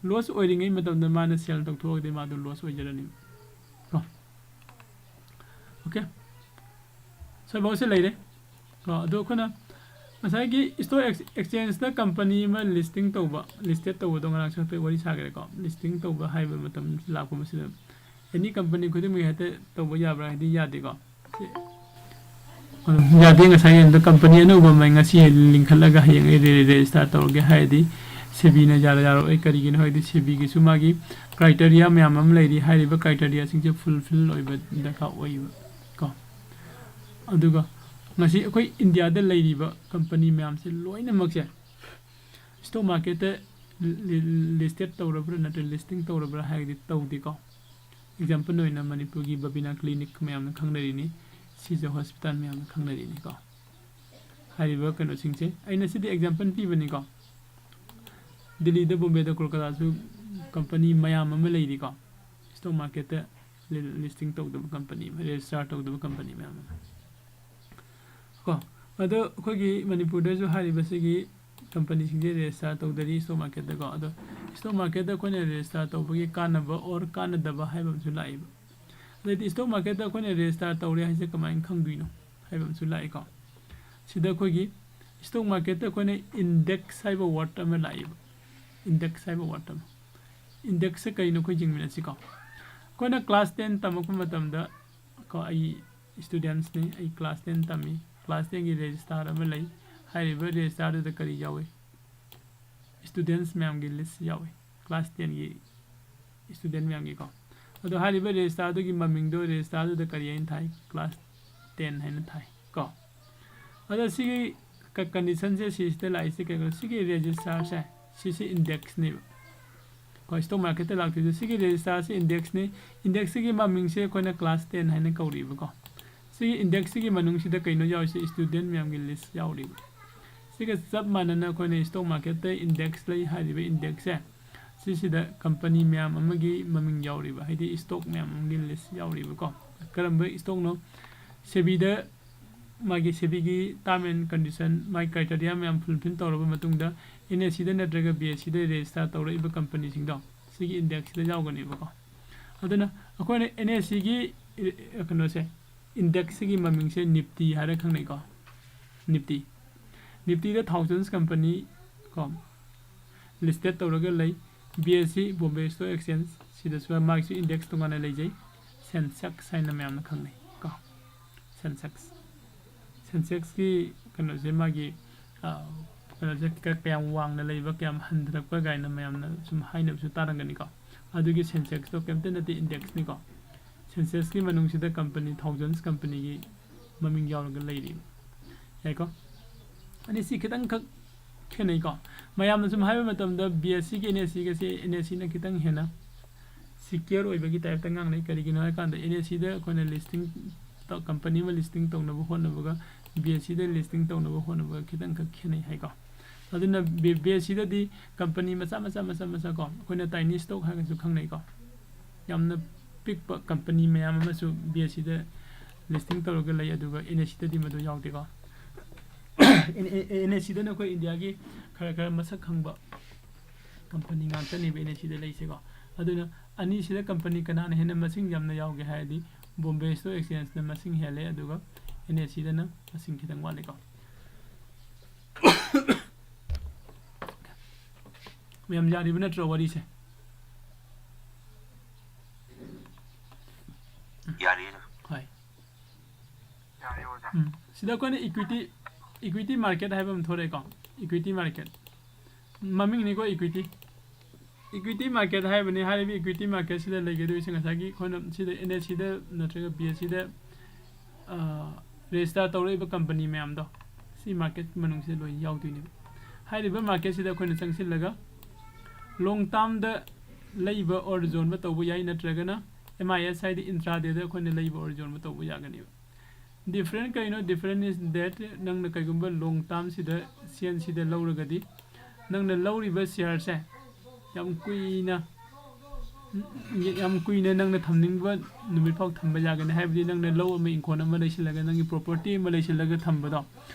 loss ꯑꯣꯏꯔꯤꯉꯩ ꯃꯇꯝꯗ ꯃꯥꯅ sell ꯇꯧꯊꯣꯛꯑꯒꯗꯤ ꯃꯥꯗꯣ loss ꯑꯣꯏꯖꯔꯅꯤ ꯀꯣ꯫ Okay, ꯁ꯭ꯋꯥꯏꯐꯥꯎꯁꯦ ꯂꯩꯔꯦ ꯀꯣ꯫ ꯑꯗꯣ ꯑꯩꯈꯣꯏꯅ ꯉꯁꯥꯏꯒꯤ stock ex-, exchangeꯗ company ꯑꯃ listing ꯇꯧꯕ, listed ꯇꯧꯕꯗꯣ ꯉꯔꯥꯡꯁꯨ ꯍꯥꯏꯐꯦꯠ ꯋꯥꯔꯤ ꯁꯥꯈ꯭ꯔꯦꯀꯣ꯫ Listing ꯇꯧꯕ ꯍꯥꯏꯕ ꯃꯇꯝ ꯂꯥꯛꯄ ꯃꯁꯤꯗ any company ꯈꯨꯗꯤꯡꯃꯛ ꯍꯦꯛꯇ ꯇꯧꯕ ꯌꯥꯕ꯭ꯔꯥ ꯍꯥꯏꯗꯤ ꯌꯥꯗꯦꯀꯣ꯫ ꯁꯤ ꯑꯗꯨꯝ ꯌꯥꯗꯦ꯫ ꯉꯁꯥꯏꯒꯤ ꯑꯗꯨ company ꯑꯅꯧꯕ ꯑꯃ ꯉꯁꯤ ꯂꯤꯡꯈꯠꯂꯒ ꯍꯌꯦꯡ ꯑꯩ re-, register ꯇꯧꯔꯒꯦ ꯍꯥꯏꯔꯗꯤ ꯁꯦꯕꯤꯅ ꯌꯥꯔ ꯌꯥꯔꯣꯏ꯫ ꯀꯔꯤꯒꯤꯅꯣ ꯍꯥꯏꯗꯤ ꯁꯦꯕꯤꯒꯤꯁꯨ ꯃꯥꯒꯤ criteria ꯃꯌꯥꯝ ꯑꯃ ꯂꯩꯔꯤ꯫ ꯍꯥꯏꯔꯤꯕ criteriaꯁꯤꯡꯁꯦ fulfill ꯑꯣꯏꯕ ꯗꯔꯀꯥꯔ ꯑꯣꯏꯌꯦꯕ ꯀꯣ꯫ ꯑꯗꯨꯒ ꯉꯁꯤ ꯑꯩꯈꯣꯏ ꯏꯟꯗꯤꯌꯥꯗ ꯂꯩꯔꯤꯕ ꯀꯝꯄꯅꯤ ꯃꯌꯥꯝꯁꯦ ꯂꯣꯏꯅꯃꯛꯁꯦ stock marketꯇ listed ꯇꯧꯔꯕ꯭ꯔꯥ ꯅꯠꯇ꯭ꯔꯒ listing ꯇꯧꯔꯕ꯭ꯔꯥ ꯍꯥꯏꯔꯒꯗꯤ ꯇꯧꯗꯦꯀꯣ꯫ Example ꯑꯣꯏꯅ ꯃꯅꯤꯄꯨꯔꯒꯤ ꯕꯕꯤꯅꯥ clinic ꯃꯌꯥꯝꯅ ꯈꯪꯅꯔꯤꯅꯤ, ꯁꯤꯖ hospital ꯃꯌꯥꯝꯅ ꯈꯪꯅꯔꯤꯅꯤꯀꯣ꯫ ꯍꯥꯏꯔꯤꯕ ꯀꯩꯅꯣꯁꯤꯡꯁꯦ ꯑꯩꯅ ꯁꯤꯗꯤ example ꯄꯤꯕꯅꯤꯀꯣ꯫ ꯗꯤꯜꯂꯤꯗ, ꯕꯣꯝꯕꯦꯗ, ꯀꯣꯜꯀꯇꯥꯁꯨ ꯀꯝꯄꯅꯤ ꯃꯌꯥꯝ ꯑꯃ ꯂꯩꯔꯤꯀꯣ꯫ Stock marketꯇ listing ꯇꯧꯗꯕ ꯀꯝꯄꯅꯤ, register ꯇꯧꯗꯕ ꯀꯝꯄꯅꯤ ꯃꯌꯥꯝ ꯑꯃ ꯀꯣ꯫ ꯑꯗꯣ ꯑꯩꯈꯣꯏꯒꯤ ꯃꯅꯤꯄꯨꯔꯗꯁꯨ ꯍꯥꯏꯔꯤꯕꯁꯤꯒꯤ ꯀꯝꯄꯅꯤꯁꯤꯡꯁꯦ register ꯇꯧꯗꯔꯤ stock marketꯇꯀꯣ꯫ ꯑꯗꯣ stock marketꯇ ꯑꯩꯈꯣꯏꯅ register ꯇꯧꯕꯒꯤ ꯀꯥꯟꯅꯕ or ꯀꯥꯟꯅꯗꯕ ꯍꯥꯏꯕ ꯑꯃꯁꯨ ꯂꯥꯛꯏꯕ꯫ ꯑꯗꯩꯗꯤ stock marketꯇ ꯑꯩꯈꯣꯏꯅ register ꯇꯧꯔꯦ ꯍꯥꯏꯁꯦ ꯀꯃꯥꯏꯅ ꯈꯪꯗꯣꯏꯅꯣ ꯍꯥꯏꯕ ꯑꯃꯁꯨ ꯂꯥꯛꯏꯀꯣ꯫ ꯁꯤꯗ ꯑꯩꯈꯣꯏꯒꯤ stock marketꯇ ꯑꯩꯈꯣꯏꯅ index ꯍꯥꯏꯕ word ꯑꯃ ꯂꯥꯛꯏꯕ꯫ Index ꯍꯥꯏꯕ word ꯑꯃ꯫ Indexꯁꯦ ꯀꯩꯅꯣ ꯑꯩꯈꯣꯏ ꯌꯦꯡꯃꯤꯟꯅꯁꯤꯀꯣ꯫ ꯑꯩꯈꯣꯏꯅ class ten ꯇꯝꯃꯛꯄ ꯃꯇꯝꯗ ꯀꯣ, ꯑꯩ studentsꯅꯤ, ꯑꯩ class ten ꯇꯝꯃꯤ꯫ Class tenꯒꯤ register ꯑꯃ ꯂꯩ꯫ ꯍꯥꯏꯔꯤꯕ registerꯗꯨꯗ ꯀꯔꯤ ꯌꯥꯎꯏ? Students ꯃꯌꯥꯝꯒꯤ list ꯌꯥꯎꯏ, class tenꯒꯤ student ꯃꯌꯥꯝꯒꯤꯀꯣ꯫ ꯑꯗꯣ ꯍꯥꯏꯔꯤꯕ registerꯗꯨꯒꯤ ꯃꯃꯤꯡꯗꯣ registerꯗꯨꯗ ꯀꯔꯤ ꯍꯥꯏꯅ ꯊꯥꯏ? Class ten ꯍꯥꯏꯅ ꯊꯥꯏ ꯀꯣ꯫ ꯑꯗꯣ ꯁꯤꯒꯤ conditionꯁꯦ ꯁꯤꯁꯤꯗ ꯂꯥꯛꯏꯁꯦ ꯀꯩꯅꯣ? ꯁꯤꯒꯤ registerꯁꯦ, ꯁꯤꯁꯦ indexꯅꯦꯕ꯫ ꯀꯣ, stock marketꯇ ꯂꯥꯛꯇꯣꯏꯁꯦ ꯁꯤꯒꯤ registerꯁꯦ indexꯅꯤ꯫ Indexꯁꯤꯒꯤ ꯃꯃꯤꯡꯁꯦ ꯑꯩꯈꯣꯏꯅ class ten ꯍꯥꯏꯅ ꯀꯧꯔꯤꯕꯀꯣ꯫ ꯁꯤꯒꯤ indexꯁꯤꯒꯤ ꯃꯅꯨꯡꯁꯤꯗ ꯀꯩꯅꯣ ꯌꯥꯎꯔꯤꯁꯦ? Student ꯃꯌꯥꯝꯒꯤ list ꯌꯥꯎꯔꯤꯕ꯫ ꯁꯤꯒ ꯆꯞ ꯃꯥꯟꯅꯅ ꯑꯩꯈꯣꯏꯅ stock marketꯇ index ꯂꯩ ꯍꯥꯏꯔꯤꯕ indexꯁꯦ, ꯁꯤꯁꯤꯗ company ꯃꯌꯥꯝ ꯑꯃꯒꯤ ꯃꯃꯤꯡ ꯌꯥꯎꯔꯤꯕ, ꯍꯥꯏꯗꯤ stock ꯃꯌꯥꯝ ꯑꯃꯒꯤ list ꯌꯥꯎꯔꯤꯕꯀꯣ꯫ ꯀꯔꯝꯕ stockꯅꯣ? ꯁꯦꯕꯤꯗ ꯃꯥꯒꯤ ꯁꯦꯕꯤꯒꯤ term and condition, ꯃꯥꯒꯤ criteria ꯃꯌꯥꯝ fulfill ꯇꯧꯔꯕ ꯃꯇꯨꯡꯗ NSEꯗ ꯅꯠꯇ꯭ꯔꯒ BSEꯗ register ꯇꯧꯔꯛꯏꯕ ꯀꯝꯄꯅꯤꯁꯤꯡꯗꯣ ꯁꯤꯒꯤ indexꯁꯤꯗ ꯌꯥꯎꯒꯅꯦꯕꯀꯣ꯫ ꯑꯗꯨꯅ ꯑꯩꯈꯣꯏꯅ NSEꯒꯤ ꯀꯩꯅꯣꯁꯦ, indexꯁꯤꯒꯤ ꯃꯃꯤꯡꯁꯦ Nifty ꯍꯥꯏꯔ ꯈꯪꯅꯩꯀꯣ꯫ Nifty, Niftyꯗ thousands company ꯀꯣ listed ꯇꯧꯔꯒ ꯂꯩ꯫ BSE, Bombay Stock Exchange, ꯁꯤꯗꯁꯨ ꯃꯥꯒꯤꯁꯨ index ꯇꯣꯉꯥꯟꯅ ꯂꯩꯖꯩ꯫ Sensex ꯍꯥꯏꯅ ꯃꯌꯥꯝꯅ ꯈꯪꯅꯩ ꯀꯣ꯫ Sensex, Sensexꯀꯤ ꯀꯩꯅꯣꯁꯦ ꯃꯥꯒꯤ, ꯑ, ꯀꯩꯅꯣꯁꯦ ꯀ- ꯀꯌꯥꯝ ꯋꯥꯡꯅ ꯂꯩꯕ, ꯀꯌꯥꯝ ꯍꯟꯊꯔꯛꯄ ꯀꯥꯏꯅ ꯃꯌꯥꯝꯅ ꯁꯨꯝ ꯍꯥꯏꯅꯕꯁꯨ ꯇꯥꯔꯝꯒꯅꯤꯀꯣ꯫ ꯑꯗꯨꯒꯤ ꯁꯦꯟꯁꯦꯛꯁꯇꯣ ꯀꯩꯝꯇ ꯅꯠꯇꯦ, ꯏꯟꯗꯦꯛꯁꯅꯤꯀꯣ꯫ ꯁꯦꯟꯁꯦꯛꯁꯀꯤ ꯃꯅꯨꯡꯁꯤꯗ ꯀꯝꯄꯅꯤ ꯊꯥꯎꯖꯟꯁ ꯀꯝꯄꯅꯤꯒꯤ ꯃꯃꯤꯡ ꯌꯥꯎꯔꯒ ꯂꯩꯔꯤꯕ, ꯌꯥꯏꯀꯣ꯫ ꯑꯅꯤꯁꯤ ꯈꯤꯇꯪꯈꯛ ꯈꯦꯠꯅꯩꯀꯣ꯫ ꯃꯌꯥꯝꯅ ꯁꯨꯝ ꯍꯥꯏꯕ ꯃꯇꯝꯗ ꯕꯤ ꯑꯦꯁ ꯁꯤꯒꯤ ꯑꯦꯟ ꯑꯦꯁ ꯁꯤꯒꯁꯤ, ꯑꯦꯟ ꯑꯦꯁ ꯁꯤꯅ ꯈꯤꯇꯪ ꯍꯦꯟꯅ ꯁꯤꯀ꯭ꯌꯣꯔ ꯑꯣꯏꯕꯒꯤ ꯇꯥꯏꯞꯇ ꯉꯥꯡꯅꯩ꯫ ꯀꯔꯤꯒꯤꯅꯣ ꯍꯥꯏꯀꯥꯟꯗ ꯑꯦꯟ ꯑꯦꯁ ꯁꯤꯗ ꯑꯩꯈꯣꯏꯅ ꯂꯤꯁꯇꯤꯡ, ꯀꯝꯄꯅꯤ ꯑꯃ ꯂꯤꯁꯇꯤꯡ ꯇꯧꯅꯕ ꯍꯣꯠꯅꯕꯒ ꯕꯤ ꯑꯦꯁ ꯁꯤꯗ ꯂꯤꯁꯇꯤꯡ ꯇꯧꯅꯕ ꯍꯣꯠꯅꯕꯒ ꯈꯤꯇꯪꯈꯛ ꯈꯦꯠꯅꯩ ꯍꯥꯏꯀꯣ꯫ ꯑꯗꯨꯅ ꯕꯤ ꯑꯦꯁ ꯁꯤꯗꯗꯤ ꯀꯝꯄꯅꯤ ꯃꯆꯥ ꯃꯆꯥ ꯃꯆꯥ ꯃꯆꯥ ꯀꯣ, ꯑꯩꯈꯣꯏꯅ ꯇꯥꯏꯅꯤ ꯁ꯭ꯇꯣꯛ ꯍꯥꯏꯔꯒꯁꯨ ꯈꯪꯅꯩꯀꯣ꯫ ꯌꯥꯝꯅ ꯄꯤꯛꯄ ꯀꯝꯄꯅꯤ ꯃꯌꯥꯝ ꯑꯃꯁꯨ ꯕꯤ ꯑꯦꯁ ꯁꯤꯗ ꯂꯤꯁꯇꯤꯡ ꯇꯧꯔꯒ ꯂꯩ, ꯑꯗꯨꯒ ꯑꯦꯟ ꯑꯦꯁ ꯁꯤꯗꯗꯤ ꯃꯗꯨ ꯌꯥꯎꯗꯦꯀꯣ꯫ ꯑꯦꯟ ꯑꯦꯁ ꯁꯤꯗꯅ ꯑꯩꯈꯣꯏ ꯏꯟꯗꯤꯌꯥꯒꯤ ꯈꯔ ꯈꯔ ꯃꯁꯛ ꯈꯪꯕ ꯀꯝꯄꯅꯤ ꯉꯥꯛꯇꯅꯦꯕ ꯑꯦꯟ ꯑꯦꯁ ꯁꯤꯗ ꯂꯩꯁꯦꯀꯣ꯫ ꯑꯗꯨꯅ ꯑꯅꯤꯁꯤꯗ ꯀꯝꯄꯅꯤ ꯀꯅꯥꯅ ꯍꯦꯟꯅ ꯃꯁꯤꯡ ꯌꯥꯝꯅ ꯌꯥꯎꯒꯦ ꯍꯥꯏꯔꯗꯤ ꯕꯣꯝꯕꯦ ꯁ꯭ꯇꯣꯛ ꯑꯦꯛꯁꯆꯦꯟꯖꯅ ꯃꯁꯤꯡ ꯍꯦꯜꯂꯦ, ꯑꯗꯨꯒ ꯑꯦꯟ ꯑꯦꯁ ꯁꯤꯗꯅ ꯃꯁꯤꯡ ꯈꯤꯇꯪ ꯋꯥꯠꯂꯤꯀꯣ꯫ ꯃꯌꯥꯝ ꯌꯥꯔꯤꯕ ꯅꯠꯇ꯭ꯔꯣ ꯋꯥꯔꯤꯁꯦ? ꯌꯥꯔꯤ꯫ ꯍꯣꯏ꯫ ꯌꯥꯔꯦ ꯑꯣꯖꯥ꯫ ꯎꯝ꯫ ꯁꯤꯗ ꯑꯩꯈꯣꯏꯅ ꯏꯀ꯭ꯋꯤꯇꯤ, ꯏꯀ꯭ꯋꯤꯇꯤ ꯃꯥꯔꯀꯦꯠ ꯍꯥꯏꯕ ꯑꯃ ꯊꯣꯛꯂꯛꯑꯦꯀꯣ꯫ Equity market. ꯃꯃꯤꯡꯅꯤꯀꯣ ꯏꯀ꯭ꯋꯤꯇꯤ꯫ ꯏꯀ꯭ꯋꯤꯇꯤ ꯃꯥꯔꯀꯦꯠ ꯍꯥꯏꯕꯅꯤ꯫ ꯍꯥꯏꯔꯤꯕ ꯏꯀ꯭ꯋꯤꯇꯤ ꯃꯥꯔꯀꯦꯠꯁꯤꯗ ꯂꯩꯒꯗꯣꯏꯁꯦ ꯉꯁꯥꯏꯒꯤ ꯑꯩꯈꯣꯏꯅ ꯁꯤꯗ ꯑꯦꯟ ꯑꯦꯁ ꯁꯤꯗ ꯅꯠꯇ꯭ꯔꯒ ꯕꯤ ꯑꯦꯁ ꯁꯤꯗ ꯔꯦꯖꯤꯁꯇꯥꯔ ꯇꯧꯔꯛꯏꯕ ꯀꯝꯄꯅꯤ ꯃꯌꯥꯝꯗꯣ ꯁꯤ ꯃꯥꯔꯀꯦꯠ ꯃꯅꯨꯡꯁꯤꯗ ꯂꯣꯏ ꯌꯥꯎꯗꯣꯏꯅꯦꯕ꯫ ꯍꯥꯏꯔꯤꯕ ꯃꯥꯔꯀꯦꯠꯁꯤꯗ ꯑꯩꯈꯣꯏꯅ ꯆꯪꯁꯤꯜꯂꯒ ꯂꯣꯡ ꯇꯥꯔꯝꯗ ꯂꯩꯕ ꯑꯣꯔ ꯌꯣꯟꯕ ꯇꯧꯕ ꯌꯥꯏ, ꯅꯠꯇ꯭ꯔꯒꯅ ꯑꯦꯝ ꯑꯥꯏ ꯑꯦꯁ ꯍꯥꯏꯗꯤ ꯏꯟꯇ꯭ꯔꯥꯗꯦꯗ ꯑꯩꯈꯣꯏꯅ ꯂꯩꯕ ꯑꯣꯔ ꯌꯣꯟꯕ ꯇꯧꯕ ꯌꯥꯒꯅꯦꯕ꯫ ꯗꯤꯐ꯭ꯔꯦꯟ ꯀꯔꯤꯅꯣ? Different is that ꯅꯪꯅ ꯀꯩꯒꯨꯝꯕ ꯂꯣꯡ ꯇꯥꯔꯝꯁꯤꯗ ꯁꯤ ꯑꯦꯟ ꯁꯤꯗ ꯂꯧꯔꯒꯗꯤ ꯅꯪꯅ ꯂꯧꯔꯤꯕ ꯁꯤꯌꯥꯔꯁꯦ ꯌꯥꯝ ꯀꯨꯏꯅ ꯌꯥꯝ ꯀꯨꯏꯅ ꯅꯪꯅ ꯊꯝꯅꯤꯡꯕ ꯅꯨꯃꯤꯠ ꯐꯥꯎ ꯊꯝꯕ ꯌꯥꯒꯅꯤ꯫ ꯍꯥꯏꯕꯗꯤ ꯅꯪꯅ ꯂꯧ ꯑꯃ, ꯏꯪꯈꯣꯜ ꯑꯃ ꯂꯩꯁꯤꯜꯂꯒ, ꯅꯪꯒꯤ ꯄ꯭ꯔꯣꯄꯔꯇꯤ ꯑꯃ ꯂꯩꯁꯤꯜꯂꯒ ꯊꯝꯕꯗꯣ,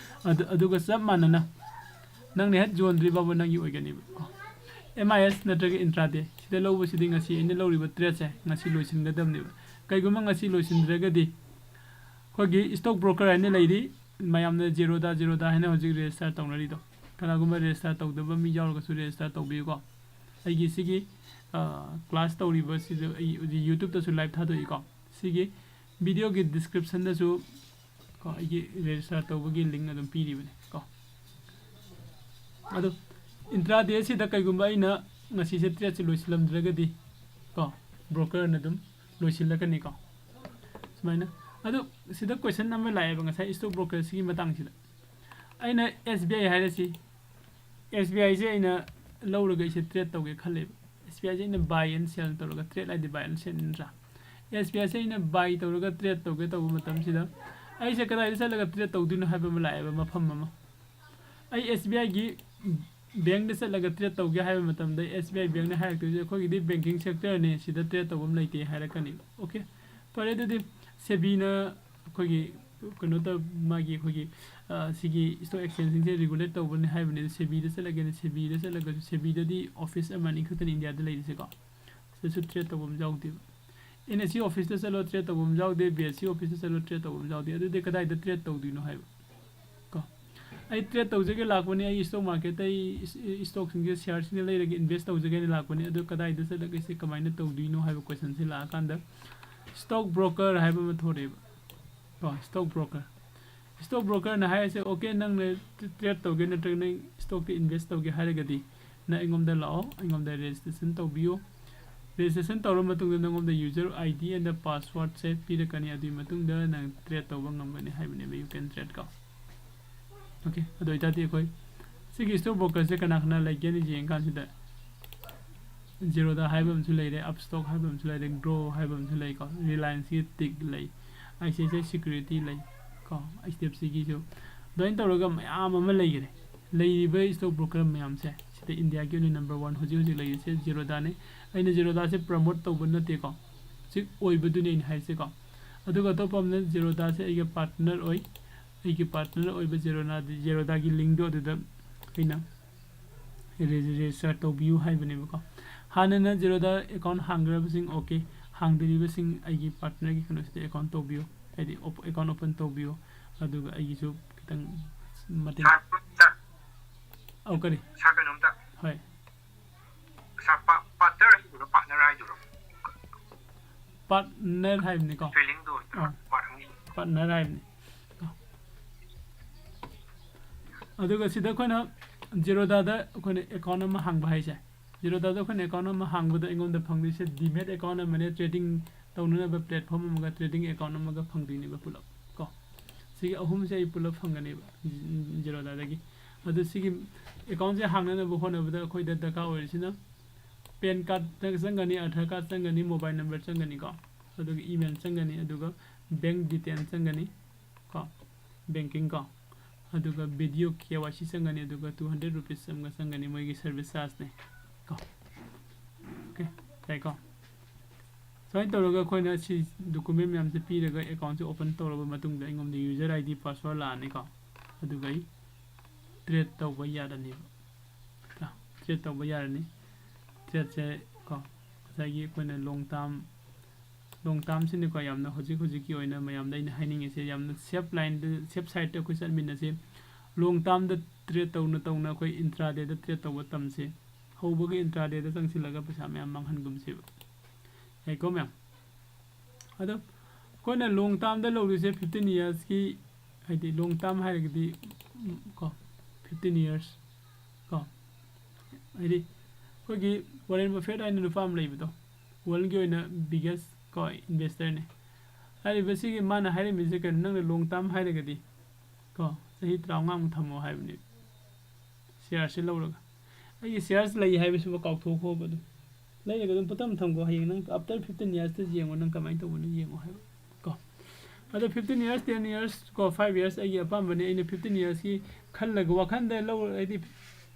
ꯑꯗꯨ, ꯑꯗꯨꯒ ꯆꯞ ꯃꯥꯟꯅꯅ ꯅꯪꯅ ꯍꯦꯛ ꯌꯣꯟꯗ꯭ꯔꯤ ꯐꯥꯎꯕ ꯅꯪꯒꯤ ꯑꯣꯏꯒꯅꯦꯕ꯫ ꯑꯦꯝ ꯑꯥꯏ ꯑꯦꯁ ꯅꯠꯇ꯭ꯔꯒ ꯏꯟꯇ꯭ꯔꯥꯗꯦ ꯁꯤꯗ ꯂꯧꯕꯁꯤꯗꯤ ꯉꯁꯤ ꯑꯩꯅ ꯂꯧꯔꯤꯕ ꯇ꯭ꯔꯦꯠꯁꯦ ꯉꯁꯤ ꯂꯣꯏꯁꯤꯟꯒꯗꯕꯅꯦꯕ꯫ ꯀꯩꯒꯨꯝꯕ ꯉꯁꯤ ꯂꯣꯏꯁꯤꯟꯗ꯭ꯔꯒꯗꯤ ꯑꯩꯈꯣꯏꯒꯤ ꯁ꯭ꯇꯣꯛ ꯕ꯭ꯔꯣꯀꯔ ꯍꯥꯏꯅ ꯂꯩꯔꯤ, ꯃꯌꯥꯝꯅ ꯖꯦꯔꯣꯗꯥ ꯖꯦꯔꯣꯗꯥ ꯍꯥꯏꯅ ꯍꯧꯖꯤꯛ ꯔꯦꯖꯤꯁꯇꯥꯔ ꯇꯧꯅꯔꯤꯗꯣ꯫ ꯀꯅꯥꯒꯨꯝꯕ ꯔꯦꯖꯤꯁꯇꯥꯔ ꯇꯧꯗꯕ ꯃꯤ ꯌꯥꯎꯔꯒꯁꯨ ꯔꯦꯖꯤꯁꯇꯥꯔ ꯇꯧꯕꯤꯌꯨꯀꯣ꯫ ꯑꯩꯒꯤ ꯁꯤꯒꯤ ꯀ꯭ꯂꯥꯁ ꯇꯧꯔꯤꯕꯁꯤꯗ ꯑꯩ ꯍꯧꯖꯤꯛ ꯌꯨꯇ꯭ꯌꯨꯕꯇꯁꯨ ꯂꯥꯏꯚ ꯊꯥꯗꯣꯛꯏꯀꯣ꯫ ꯁꯤꯒꯤ ꯚꯤꯗꯤꯑꯣꯒꯤ ꯗꯤꯁꯀ꯭ꯔꯤꯞꯁꯟꯗꯁꯨ ꯀꯣ ꯑꯩꯒꯤ ꯔꯦꯖꯤꯁꯇꯥꯔ ꯇꯧꯕꯒꯤ ꯂꯤꯡ ꯑꯗꯨꯝ ꯄꯤꯔꯤꯕꯅꯤ ꯀꯣ꯫ ꯑꯗꯣ intraday ꯁꯤꯗ ꯀꯩꯒꯨꯝꯕ ꯑꯩꯅ ꯉꯁꯤꯁꯦ trade ꯁꯦ ꯂꯣꯏꯁꯤꯜꯂꯝꯗ꯭ꯔꯒꯗꯤ ꯀꯣ, broker ꯅ ꯑꯗꯨꯝ ꯂꯣꯏꯁꯤꯜꯂꯛꯀꯅꯤꯀꯣ꯫ ꯁꯨꯃꯥꯏꯅ꯫ ꯑꯗꯣ ꯁꯤꯗ question ꯑꯃ ꯂꯥꯛꯑꯦꯕ ꯉꯁꯥꯏ stock broker ꯁꯤꯒꯤ ꯃꯇꯥꯡꯁꯤꯗ꯫ ꯑꯩꯅ S B I ꯍꯥꯏꯔꯁꯤ, S B I ꯁꯦ ꯑꯩꯅ ꯂꯧꯔꯒ ꯑꯩꯁꯦ trade ꯇꯧꯒꯦ ꯈꯜꯂꯦꯕ꯫ S B I ꯁꯦ ꯑꯩꯅ buy and sell ꯇꯧꯔꯒ, trade ꯍꯥꯏꯗꯤ buy and sell ꯅꯠꯇ꯭ꯔꯥ? S B I ꯁꯦ ꯑꯩꯅ buy ꯇꯧꯔꯒ trade ꯇꯧꯒꯦ ꯇꯧꯕ ꯃꯇꯝꯁꯤꯗ ꯑꯩꯁꯦ ꯀꯗꯥꯏꯗ ꯆꯠꯂꯒ trade ꯇꯧꯗꯣꯏꯅꯣ ꯍꯥꯏꯕ ꯑꯃ ꯂꯥꯛꯑꯦꯕ, ꯃꯐꯝ ꯑꯃ꯫ ꯑꯩ S B I ꯒꯤ bank ꯗ ꯆꯠꯂꯒ trade ꯇꯧꯒꯦ ꯍꯥꯏꯕ ꯃꯇꯝꯗ S B I bank ꯅ ꯍꯥꯏꯔꯛꯇꯣꯏꯁꯦ, "ꯑꯩꯈꯣꯏꯒꯤꯗꯤ banking sector ꯅꯤ, ꯁꯤꯗ trade ꯇꯧꯐꯝ ꯂꯩꯇꯦ" ꯍꯥꯏꯔꯛꯀꯅꯦꯕ꯫ Okay, ꯐꯔꯦ, ꯑꯗꯨꯗꯤ SEBI ꯅ ꯑꯩꯈꯣꯏꯒꯤ ꯀꯩꯅꯣ ꯇꯧ-, ꯃꯥꯒꯤ ꯑꯩꯈꯣꯏꯒꯤ, ꯑ, ꯁꯤꯒꯤ stock exchange ꯁꯤꯡꯁꯦ regulate ꯇꯧꯕꯅꯤ ꯍꯥꯏꯕꯅꯤ꯫ ꯑꯗꯨ SEBI ꯗ ꯆꯠꯂꯒꯅ, SEBI ꯗ ꯆꯠꯂꯒꯁꯨ, SEBI ꯗꯗꯤ office ꯑꯃꯅꯤ ꯈꯛꯇꯅꯤ India ꯗ ꯂꯩꯔꯤꯁꯦꯀꯣ꯫ ꯁꯤꯗꯁꯨ trade ꯇꯧꯐꯝ ꯌꯥꯎꯗꯦꯕ꯫ NSE office ꯇ ꯆꯠꯂꯣ, trade ꯇꯧꯐꯝ ꯌꯥꯎꯗꯦ, BSE office ꯇ ꯆꯠꯂꯣ, trade ꯇꯧꯐꯝ ꯌꯥꯎꯗꯦ꯫ ꯑꯗꯨꯗꯤ ꯀꯗꯥꯏꯗ trade ꯇꯧꯗꯣꯏꯅꯣ ꯍꯥꯏꯕ ꯀꯣ? ꯑꯩ trade ꯇꯧꯖꯒꯦ ꯂꯥꯛꯄꯅꯤ, ꯑꯩ stock market ꯇ ꯑꯩ ꯏꯁ-, ꯏ-, stock ꯁꯤꯡꯁꯦ, share ꯁꯤꯡꯁꯦ ꯂꯩꯔꯒ invest ꯇꯧꯖꯒꯦꯅ ꯂꯥꯛꯄꯅꯤ, ꯑꯗꯨ ꯀꯗꯥꯏꯗ ꯆꯠꯂꯒ ꯁꯤ ꯀꯃꯥꯏꯅ ꯇꯧꯗꯣꯏꯅꯣ ꯍꯥꯏꯕ question ꯁꯦ ꯂꯥꯛꯑꯀꯥꯟꯗ stock broker ꯍꯥꯏꯕ ꯑꯃ ꯊꯣꯔꯛꯑꯦꯕ ꯀꯣ, stock broker꯫ Stock broker ꯅ ꯍꯥꯏꯔꯤꯁꯦ, "Okay, ꯅꯪꯅ trade ꯇꯧꯒꯦ ꯅꯠꯇ꯭ꯔꯒ ꯅꯪ stock ꯇ invest ꯇꯧꯒꯦ ꯍꯥꯏꯔꯒꯗꯤ ꯅꯪ ꯑꯩꯉꯣꯟꯗ ꯂꯥꯛꯑꯣ, ꯑꯩꯉꯣꯟꯗ registration ꯇꯧꯕꯤꯌꯨ꯫ Registration ꯇꯧꯔꯕ ꯃꯇꯨꯡꯗ ꯅꯪꯉꯣꯟꯗ user ID and password ꯁꯦ ꯄꯤꯔꯛꯀꯅꯤ, ꯑꯗꯨꯒꯤ ꯃꯇꯨꯡꯗ ꯅꯪ trade ꯇꯧꯕ ꯉꯝꯒꯅꯤ" ꯍꯥꯏꯕꯅꯦꯕ, "You can trade" ꯀꯣ꯫ Okay, ꯑꯗꯨ ꯑꯣꯏꯇꯥꯔꯗꯤ ꯑꯩꯈꯣꯏ ꯁꯤꯒꯤ stock broker ꯁꯦ ꯀꯅꯥ ꯀꯅꯥ ꯂꯩꯒꯦꯅ ꯌꯦꯡꯀꯥꯟꯁꯤꯗ, Zerodha ꯍꯥꯏꯕ ꯑꯃꯁꯨ ꯂꯩꯔꯦ, Upstox ꯍꯥꯏꯕ ꯑꯃꯁꯨ ꯂꯩꯔꯦ, Groww ꯍꯥꯏꯕ ꯑꯃꯁꯨ ꯂꯩꯀꯣ, Reliance ꯀꯤ Tick ꯂꯩ, ICICI Security ꯂꯩ ꯀꯣ, HDFC ꯒꯤꯁꯨ꯫ ꯑꯗꯨꯃꯥꯏꯅ ꯇꯧꯔꯒ ꯃꯌꯥꯝ ꯑꯃ ꯂꯩꯈꯔꯦ꯫ ꯂꯩꯔꯤꯕ stock broker ꯃꯌꯥꯝꯁꯦ, ꯁꯤꯗ India ꯒꯤ ꯑꯣꯏꯅ number one ꯍꯧꯖꯤꯛ ꯍꯧꯖꯤꯛ ꯂꯩꯔꯤꯁꯦ Zerodha ꯅꯤ꯫ ꯑꯩꯅ Zerodha ꯁꯦ promote ꯇꯧꯕ ꯅꯠꯇꯦꯀꯣ, ꯍꯧꯖꯤꯛ ꯑꯣꯏꯕꯗꯨꯅꯤ ꯑꯩꯅ ꯍꯥꯏꯁꯦꯀꯣ꯫ ꯑꯗꯨꯒ ꯑꯇꯣꯞꯄ ꯑꯃꯅ Zerodha ꯁꯦ ꯑꯩꯒ partner ꯑꯣꯏ, ꯑꯩꯒꯤ partner ꯑꯣꯏꯕ Zerodha, Zerodha ꯒꯤ link ꯗꯣ ꯑꯗꯨꯗ ꯑꯩꯅ register ꯇꯧꯕꯤꯌꯨ ꯍꯥꯏꯕꯅꯦꯕꯀꯣ꯫ ꯍꯥꯟꯅꯅ Zerodha account ꯍꯥꯡꯈ꯭ꯔꯕꯁꯤꯡ, okay, ꯍꯥꯡꯗ꯭ꯔꯤꯕꯁꯤꯡ ꯑꯩꯒꯤ partner ꯒꯤ ꯀꯩꯅꯣꯁꯤꯗ account ꯇꯧꯕꯤꯌꯨ, ꯍꯥꯏꯗꯤ op-, account open ꯇꯧꯕꯤꯌꯨ꯫ ꯑꯗꯨꯒ ꯑꯩꯒꯤꯁꯨ ꯈꯤꯇꯪ ꯃꯇꯦꯡ꯫ Sir, sir, ꯑꯧ, ꯀꯔꯤ? Sir, ꯀꯩꯅꯣꯝꯇ꯫ ꯍꯣꯏ꯫ Sir, pa-, partner ꯍꯥꯏꯗꯨꯔꯣ, partner ꯍꯥꯏꯗꯨꯔꯣ? Partner ꯍꯥꯏꯕꯅꯤꯀꯣ꯫ Spelling ꯗꯣ ꯑꯣꯏꯗꯣꯏꯔꯣ? ꯑꯥ꯫ Partner꯫ Partner ꯍꯥꯏꯕꯅꯤ꯫ ꯑꯗꯨꯒ ꯁꯤꯗ ꯑꯩꯈꯣꯏꯅ ꯖꯤꯔꯣꯗꯥꯗ ꯑꯩꯈꯣꯏꯅ ꯑꯦꯀꯥꯎꯟ ꯑꯃ ꯍꯥꯡꯕ ꯍꯥꯏꯁꯦ, ꯖꯤꯔꯣꯗꯥꯗ ꯑꯩꯈꯣꯏꯅ ꯑꯦꯀꯥꯎꯟ ꯑꯃ ꯍꯥꯡꯕꯗ ꯑꯩꯉꯣꯟꯗ ꯐꯪꯗꯣꯏꯁꯦ ꯗꯤꯃꯦꯠ ꯑꯦꯀꯥꯎꯟ ꯑꯃꯅꯦ, ꯇ꯭ꯔꯦꯗꯤꯡ ꯇꯧꯅꯅꯕ ꯄ꯭ꯂꯦꯠꯐꯣꯝ ꯑꯃꯒ ꯇ꯭ꯔꯦꯗꯤꯡ ꯑꯦꯀꯥꯎꯟ ꯑꯃꯒ ꯐꯪꯗꯣꯏꯅꯦꯕ ꯄꯨꯂꯞ ꯀꯣ꯫ ꯁꯤꯒꯤ ꯑꯍꯨꯝꯁꯦ ꯑꯩ ꯄꯨꯂꯞ ꯐꯪꯒꯅꯦꯕ ꯖꯤꯔꯣꯗꯥꯗꯒꯤ꯫ ꯑꯗꯨ ꯁꯤꯒꯤ ꯑꯦꯀꯥꯎꯟꯁꯦ ꯍꯥꯡꯅꯅꯕ ꯍꯣꯠꯅꯕꯗ ꯑꯩꯈꯣꯏꯗ ꯗꯔꯀꯥꯔ ꯑꯣꯏꯔꯤꯁꯤꯅ ꯄꯦꯟ ꯀꯥꯔꯗ ꯆꯪꯒꯅꯤ, ꯑꯙꯥꯔ ꯀꯥꯔꯗ ꯆꯪꯒꯅꯤ, ꯃꯣꯕꯥꯏꯜ ꯅꯝꯕꯔ ꯆꯪꯒꯅꯤ ꯀꯣ, ꯑꯗꯨꯒ ꯏꯃꯦꯜ ꯆꯪꯒꯅꯤ, ꯑꯗꯨꯒ ꯕꯦꯡ ꯗꯤꯇꯦꯜ ꯆꯪꯒꯅꯤ ꯀꯣ, ꯕꯦꯡꯀꯤꯡ ꯀꯣ, ꯑꯗꯨꯒ ꯚꯤꯗꯤꯑꯣ ꯀꯦ ꯋꯥꯏ ꯁꯤ ꯆꯪꯒꯅꯤ, ꯑꯗꯨꯒ ꯇꯨ ꯍꯟꯗ꯭ꯔꯦꯠ ꯔꯨꯄꯤꯁ ꯑꯃꯒ ꯆꯪꯒꯅꯤ, ꯃꯣꯏꯒꯤ ꯁꯔꯚꯤꯁ ꯆꯥꯔꯖꯅꯦ ꯀꯣ꯫ ꯑꯣꯀꯦ, ꯌꯥꯏꯀꯣ? ꯁꯨꯃꯥꯏꯅ ꯇꯧꯔꯒ ꯑꯩꯈꯣꯏꯅ ꯁꯤ ꯗꯣꯀꯨꯃꯦꯟ ꯃꯌꯥꯝꯁꯦ ꯄꯤꯔꯒ ꯑꯦꯀꯥꯎꯟꯁꯦ ꯑꯣꯄꯟ ꯇꯧꯔꯕ ꯃꯇꯨꯡꯗ ꯑꯩꯉꯣꯟꯗ ꯌꯨꯖꯔ ꯑꯥꯏ ꯗꯤ ꯄꯥꯁꯋꯥꯔꯗ ꯂꯥꯛꯑꯅꯤꯀꯣ, ꯑꯗꯨꯒ ꯑꯩ ꯇ꯭ꯔꯦꯠ ꯇꯧꯕ ꯌꯥꯔꯅꯦꯕ꯫ ꯇ꯭ꯔꯦꯠ ꯇꯧꯕ ꯌꯥꯔꯅꯤ꯫ ꯇ꯭ꯔꯦꯠꯁꯦ ꯀꯣ, ꯉꯁꯥꯏꯒꯤ ꯑꯩꯈꯣꯏꯅ ꯂꯣꯡ ꯇꯥꯔꯝ, ꯂꯣꯡ ꯇꯥꯔꯝꯁꯤꯅꯀꯣ ꯌꯥꯝꯅ ꯍꯧꯖꯤꯛ ꯍꯧꯖꯤꯛꯀꯤ ꯑꯣꯏꯅ ꯃꯌꯥꯝꯗ ꯑꯩꯅ ꯍꯥꯏꯅꯤꯡꯉꯤꯁꯦ, ꯌꯥꯝꯅ ꯁꯦꯐ ꯂꯥꯏꯟꯗ, ꯁꯦꯐ ꯁꯥꯏꯠꯇ ꯑꯩꯈꯣꯏ ꯆꯠꯃꯤꯟꯅꯁꯦ꯫ ꯂꯣꯡ ꯇꯥꯔꯝꯗ ꯇ꯭ꯔꯦꯠ ꯇꯧꯅ ꯇꯧꯅ ꯑꯩꯈꯣꯏ ꯏꯟꯇ꯭ꯔꯥꯗꯦꯗ ꯇ꯭ꯔꯦꯠ ꯇꯧꯕ ꯇꯝꯁꯦ꯫ ꯍꯧꯕꯒ ꯏꯟꯇ꯭ꯔꯥꯗꯦꯗ ꯆꯪꯁꯤꯜꯂꯒ ꯄꯩꯁꯥ ꯃꯌꯥꯝ ꯃꯥꯡꯍꯟꯒꯨꯝꯁꯦꯕ꯫ ꯌꯥꯏꯀꯣ ꯃꯌꯥꯝ? ꯑꯗꯣ ꯑꯩꯈꯣꯏꯅ ꯂꯣꯡ ꯇꯥꯔꯝꯗ ꯂꯧꯔꯤꯁꯦ ꯐꯤꯐꯇꯤꯟ ꯏꯌꯔꯁꯀꯤ, ꯍꯥꯏꯗꯤ ꯂꯣꯡ ꯇꯥꯔꯝ ꯍꯥꯏꯔꯒꯗꯤ, ꯎꯝ, ꯀꯣ, ꯐꯤꯐꯇꯤꯟ ꯏꯌꯔꯁ ꯀꯣ, ꯍꯥꯏꯗꯤ ꯑꯩꯈꯣꯏꯒꯤ ꯋꯥꯔꯦꯟ ꯕꯐꯦꯠ ꯍꯥꯏꯅ ꯅꯨꯄꯥ ꯑꯃ ꯂꯩꯕꯗꯣ, ꯋꯥꯔꯜꯒꯤ ꯑꯣꯏꯅ ꯕꯤꯒꯦꯁ ꯀꯣ ꯏꯟꯚꯦꯁꯇꯔꯅꯦ꯫ ꯍꯥꯏꯔꯤꯕꯁꯤꯒꯤ ꯃꯥꯅ ꯍꯥꯏꯔꯝꯃꯤꯁꯦ ꯀꯩꯅꯣ, ꯅꯪꯅ ꯂꯣꯡ ꯇꯥꯔꯝ ꯍꯥꯏꯔꯒꯗꯤ ꯀꯣ, ꯆꯍꯤ ꯇꯔꯥꯃꯉꯥꯃꯨꯛ ꯊꯝꯃꯣ ꯍꯥꯏꯕꯅꯦ꯫ ꯁꯤꯌꯥꯔꯁꯦ ꯂꯧꯔꯒ, ꯑꯩꯒꯤ ꯁꯤꯌꯥꯔꯁ ꯂꯩ ꯍꯥꯏꯕꯁꯤꯃ ꯀꯥꯎꯊꯣꯛꯈꯣꯕ꯫ ꯑꯗꯨꯝ ꯂꯩꯔꯒ ꯑꯗꯨꯝ ꯄꯨꯠꯇꯝ ꯊꯝꯈꯣ꯫ ꯍꯌꯦꯡ ꯅꯪ ꯑꯥꯐꯇꯔ ꯐꯤꯐꯇꯤꯟ ꯏꯌꯔꯁꯇ ꯌꯦꯡꯉꯣ, ꯅꯪ ꯀꯃꯥꯏꯅ ꯇꯧꯕꯅꯣ ꯌꯦꯡꯉꯣ ꯍꯥꯏꯕ ꯀꯣ꯫ ꯑꯗꯣ ꯐꯤꯐꯇꯤꯟ ꯏꯌꯔꯁ, ꯇꯦꯟ ꯏꯌꯔꯁ ꯀꯣ, ꯐꯥꯏꯚ ꯏꯌꯔꯁ ꯑꯩꯒꯤ ꯑꯄꯥꯝꯕꯅꯤ꯫ ꯑꯩꯅ ꯐꯤꯐꯇꯤꯟ ꯏꯌꯔꯁꯀꯤ ꯈꯜꯂꯒ ꯋꯥꯈꯜꯗ ꯂꯧ, ꯍꯥꯏꯗꯤ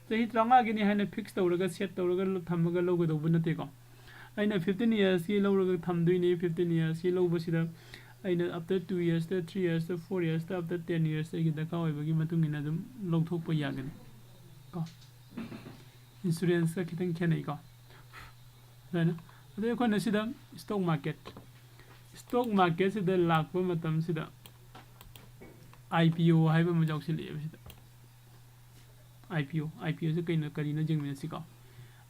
ꯆꯍꯤ ꯇꯔꯥꯃꯉꯥꯒꯤꯅꯤ ꯍꯥꯏꯅ ꯐꯤꯛꯁ ꯇꯧꯔꯒ, ꯁꯦꯠ ꯇꯧꯔꯒ ꯊꯝꯃꯒ ꯂꯧꯒꯗꯧꯕ ꯅꯠꯇꯦꯀꯣ꯫ ꯑꯩꯅ ꯐꯤꯐꯇꯤꯟ ꯏꯌꯔꯁꯀꯤ ꯂꯧꯔꯒ ꯊꯝꯗꯣꯏꯅꯤ꯫ ꯐꯤꯐꯇꯤꯟ ꯏꯌꯔꯁꯀꯤ ꯂꯧꯕꯁꯤꯗ ꯑꯩꯅ ꯑꯥꯐꯇꯔ ꯇꯨ ꯏꯌꯔꯁꯇ, ꯊ꯭ꯔꯤ ꯏꯌꯔꯁꯇ, ꯐꯣꯔ ꯏꯌꯔꯁꯇ, ꯑꯥꯐꯇꯔ ꯇꯦꯟ ꯏꯌꯔꯁꯇ ꯑꯩꯒꯤ ꯗꯔꯀꯥꯔ ꯑꯣꯏꯕꯒꯤ ꯃꯇꯨꯡ ꯏꯟꯅ ꯑꯗꯨꯝ ꯂꯧꯊꯣꯛꯄ ꯌꯥꯒꯅꯤ ꯀꯣ꯫ ꯏꯟꯁꯨꯔꯦꯟꯁꯀ ꯈꯤꯇꯪ ꯈꯦꯠꯅꯩꯀꯣ꯫ ꯑꯗꯨꯃꯥꯏꯅ꯫ ꯑꯗꯩ ꯑꯩꯈꯣꯏꯅ ꯁꯤꯗ ꯏꯁꯇꯣꯛ ꯃꯥꯔꯀꯦꯠ, ꯏꯁꯇꯣꯛ ꯃꯥꯔꯀꯦꯠꯁꯤꯗ ꯂꯥꯛꯄ ꯃꯇꯝꯁꯤꯗ ꯑꯥꯏ ꯄꯤ ꯑꯣ ꯍꯥꯏꯕ ꯑꯃ ꯌꯥꯎꯁꯤꯜꯂꯛꯑꯦꯕ ꯁꯤꯗ꯫ ꯑꯥꯏ ꯄꯤ ꯑꯣ, ꯑꯥꯏ ꯄꯤ ꯑꯣꯁꯦ ꯀꯩꯅꯣ, ꯀꯔꯤꯅꯣ ꯌꯦꯡꯃꯤꯟꯅꯁꯤꯀꯣ꯫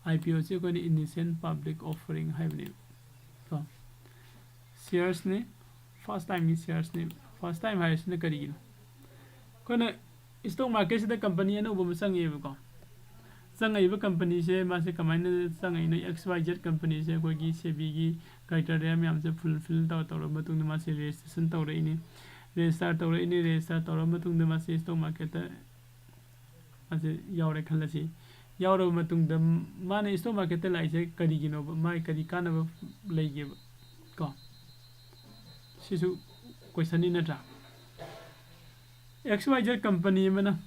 ꯑꯥꯏ ꯄꯤ ꯑꯣꯁꯦ ꯑꯩꯈꯣꯏꯅ ꯏꯅꯤꯁꯤꯌꯦꯜ ꯄꯕ꯭ꯂꯤꯛ ꯑꯣꯐꯔꯤꯡ ꯍꯥꯏꯕꯅꯦꯕ ꯀꯣ꯫ ꯁꯤꯌꯔꯁꯅꯦ, ꯐꯥꯔꯁ ꯇꯥꯏꯝꯒꯤ ꯁꯤꯌꯔꯁꯅꯦ꯫ ꯐꯥꯔꯁ ꯇꯥꯏꯝ ꯍꯥꯏꯔꯤꯁꯤꯅ ꯀꯔꯤꯒꯤꯅꯣ? ꯑꯩꯈꯣꯏꯅ Stock marketꯁꯤꯗ company ꯑꯅꯧꯕ ꯑꯃ ꯆꯪꯉꯛꯑꯦꯕꯀꯣ꯫ ꯆꯪꯉꯛꯏꯕ companyꯁꯦ ꯃꯥꯁꯦ ꯀꯃꯥꯏꯅ ꯆꯪꯉꯛꯏꯅꯣ? X Y Z companyꯁꯦ ꯑꯩꯈꯣꯏꯒꯤ SEBIꯒꯤ criteria ꯃꯌꯥꯝꯁꯦ fulfill ꯇꯧꯔ ꯇꯧꯔꯕ ꯃꯇꯨꯡꯗ ꯃꯥꯁꯦ registration ꯇꯧꯔꯛꯏꯅꯤ꯫ Register ꯇꯧꯔꯛꯏꯅꯤ꯫ Register ꯇꯧꯔꯕ ꯃꯇꯨꯡꯗ ꯃꯥꯁꯦ stock marketꯇ ꯃꯥꯁꯦ ꯌꯥꯎꯔꯦ ꯈꯜꯂꯁꯤ꯫ ꯌꯥꯎꯔꯕ ꯃꯇꯨꯡꯗ ꯃꯥꯅ stock marketꯇ ꯂꯥꯛꯏꯁꯦ ꯀꯔꯤꯒꯤꯅꯣꯕ? ꯃꯥꯒꯤ ꯀꯔꯤ ꯀꯥꯟꯅꯕ ꯂꯩꯒꯦꯕ? ꯀꯣ? ꯁꯤꯁꯨ questionꯅꯤ ꯅꯠꯇ꯭ꯔꯥ? X Y Z company ꯑꯃꯅ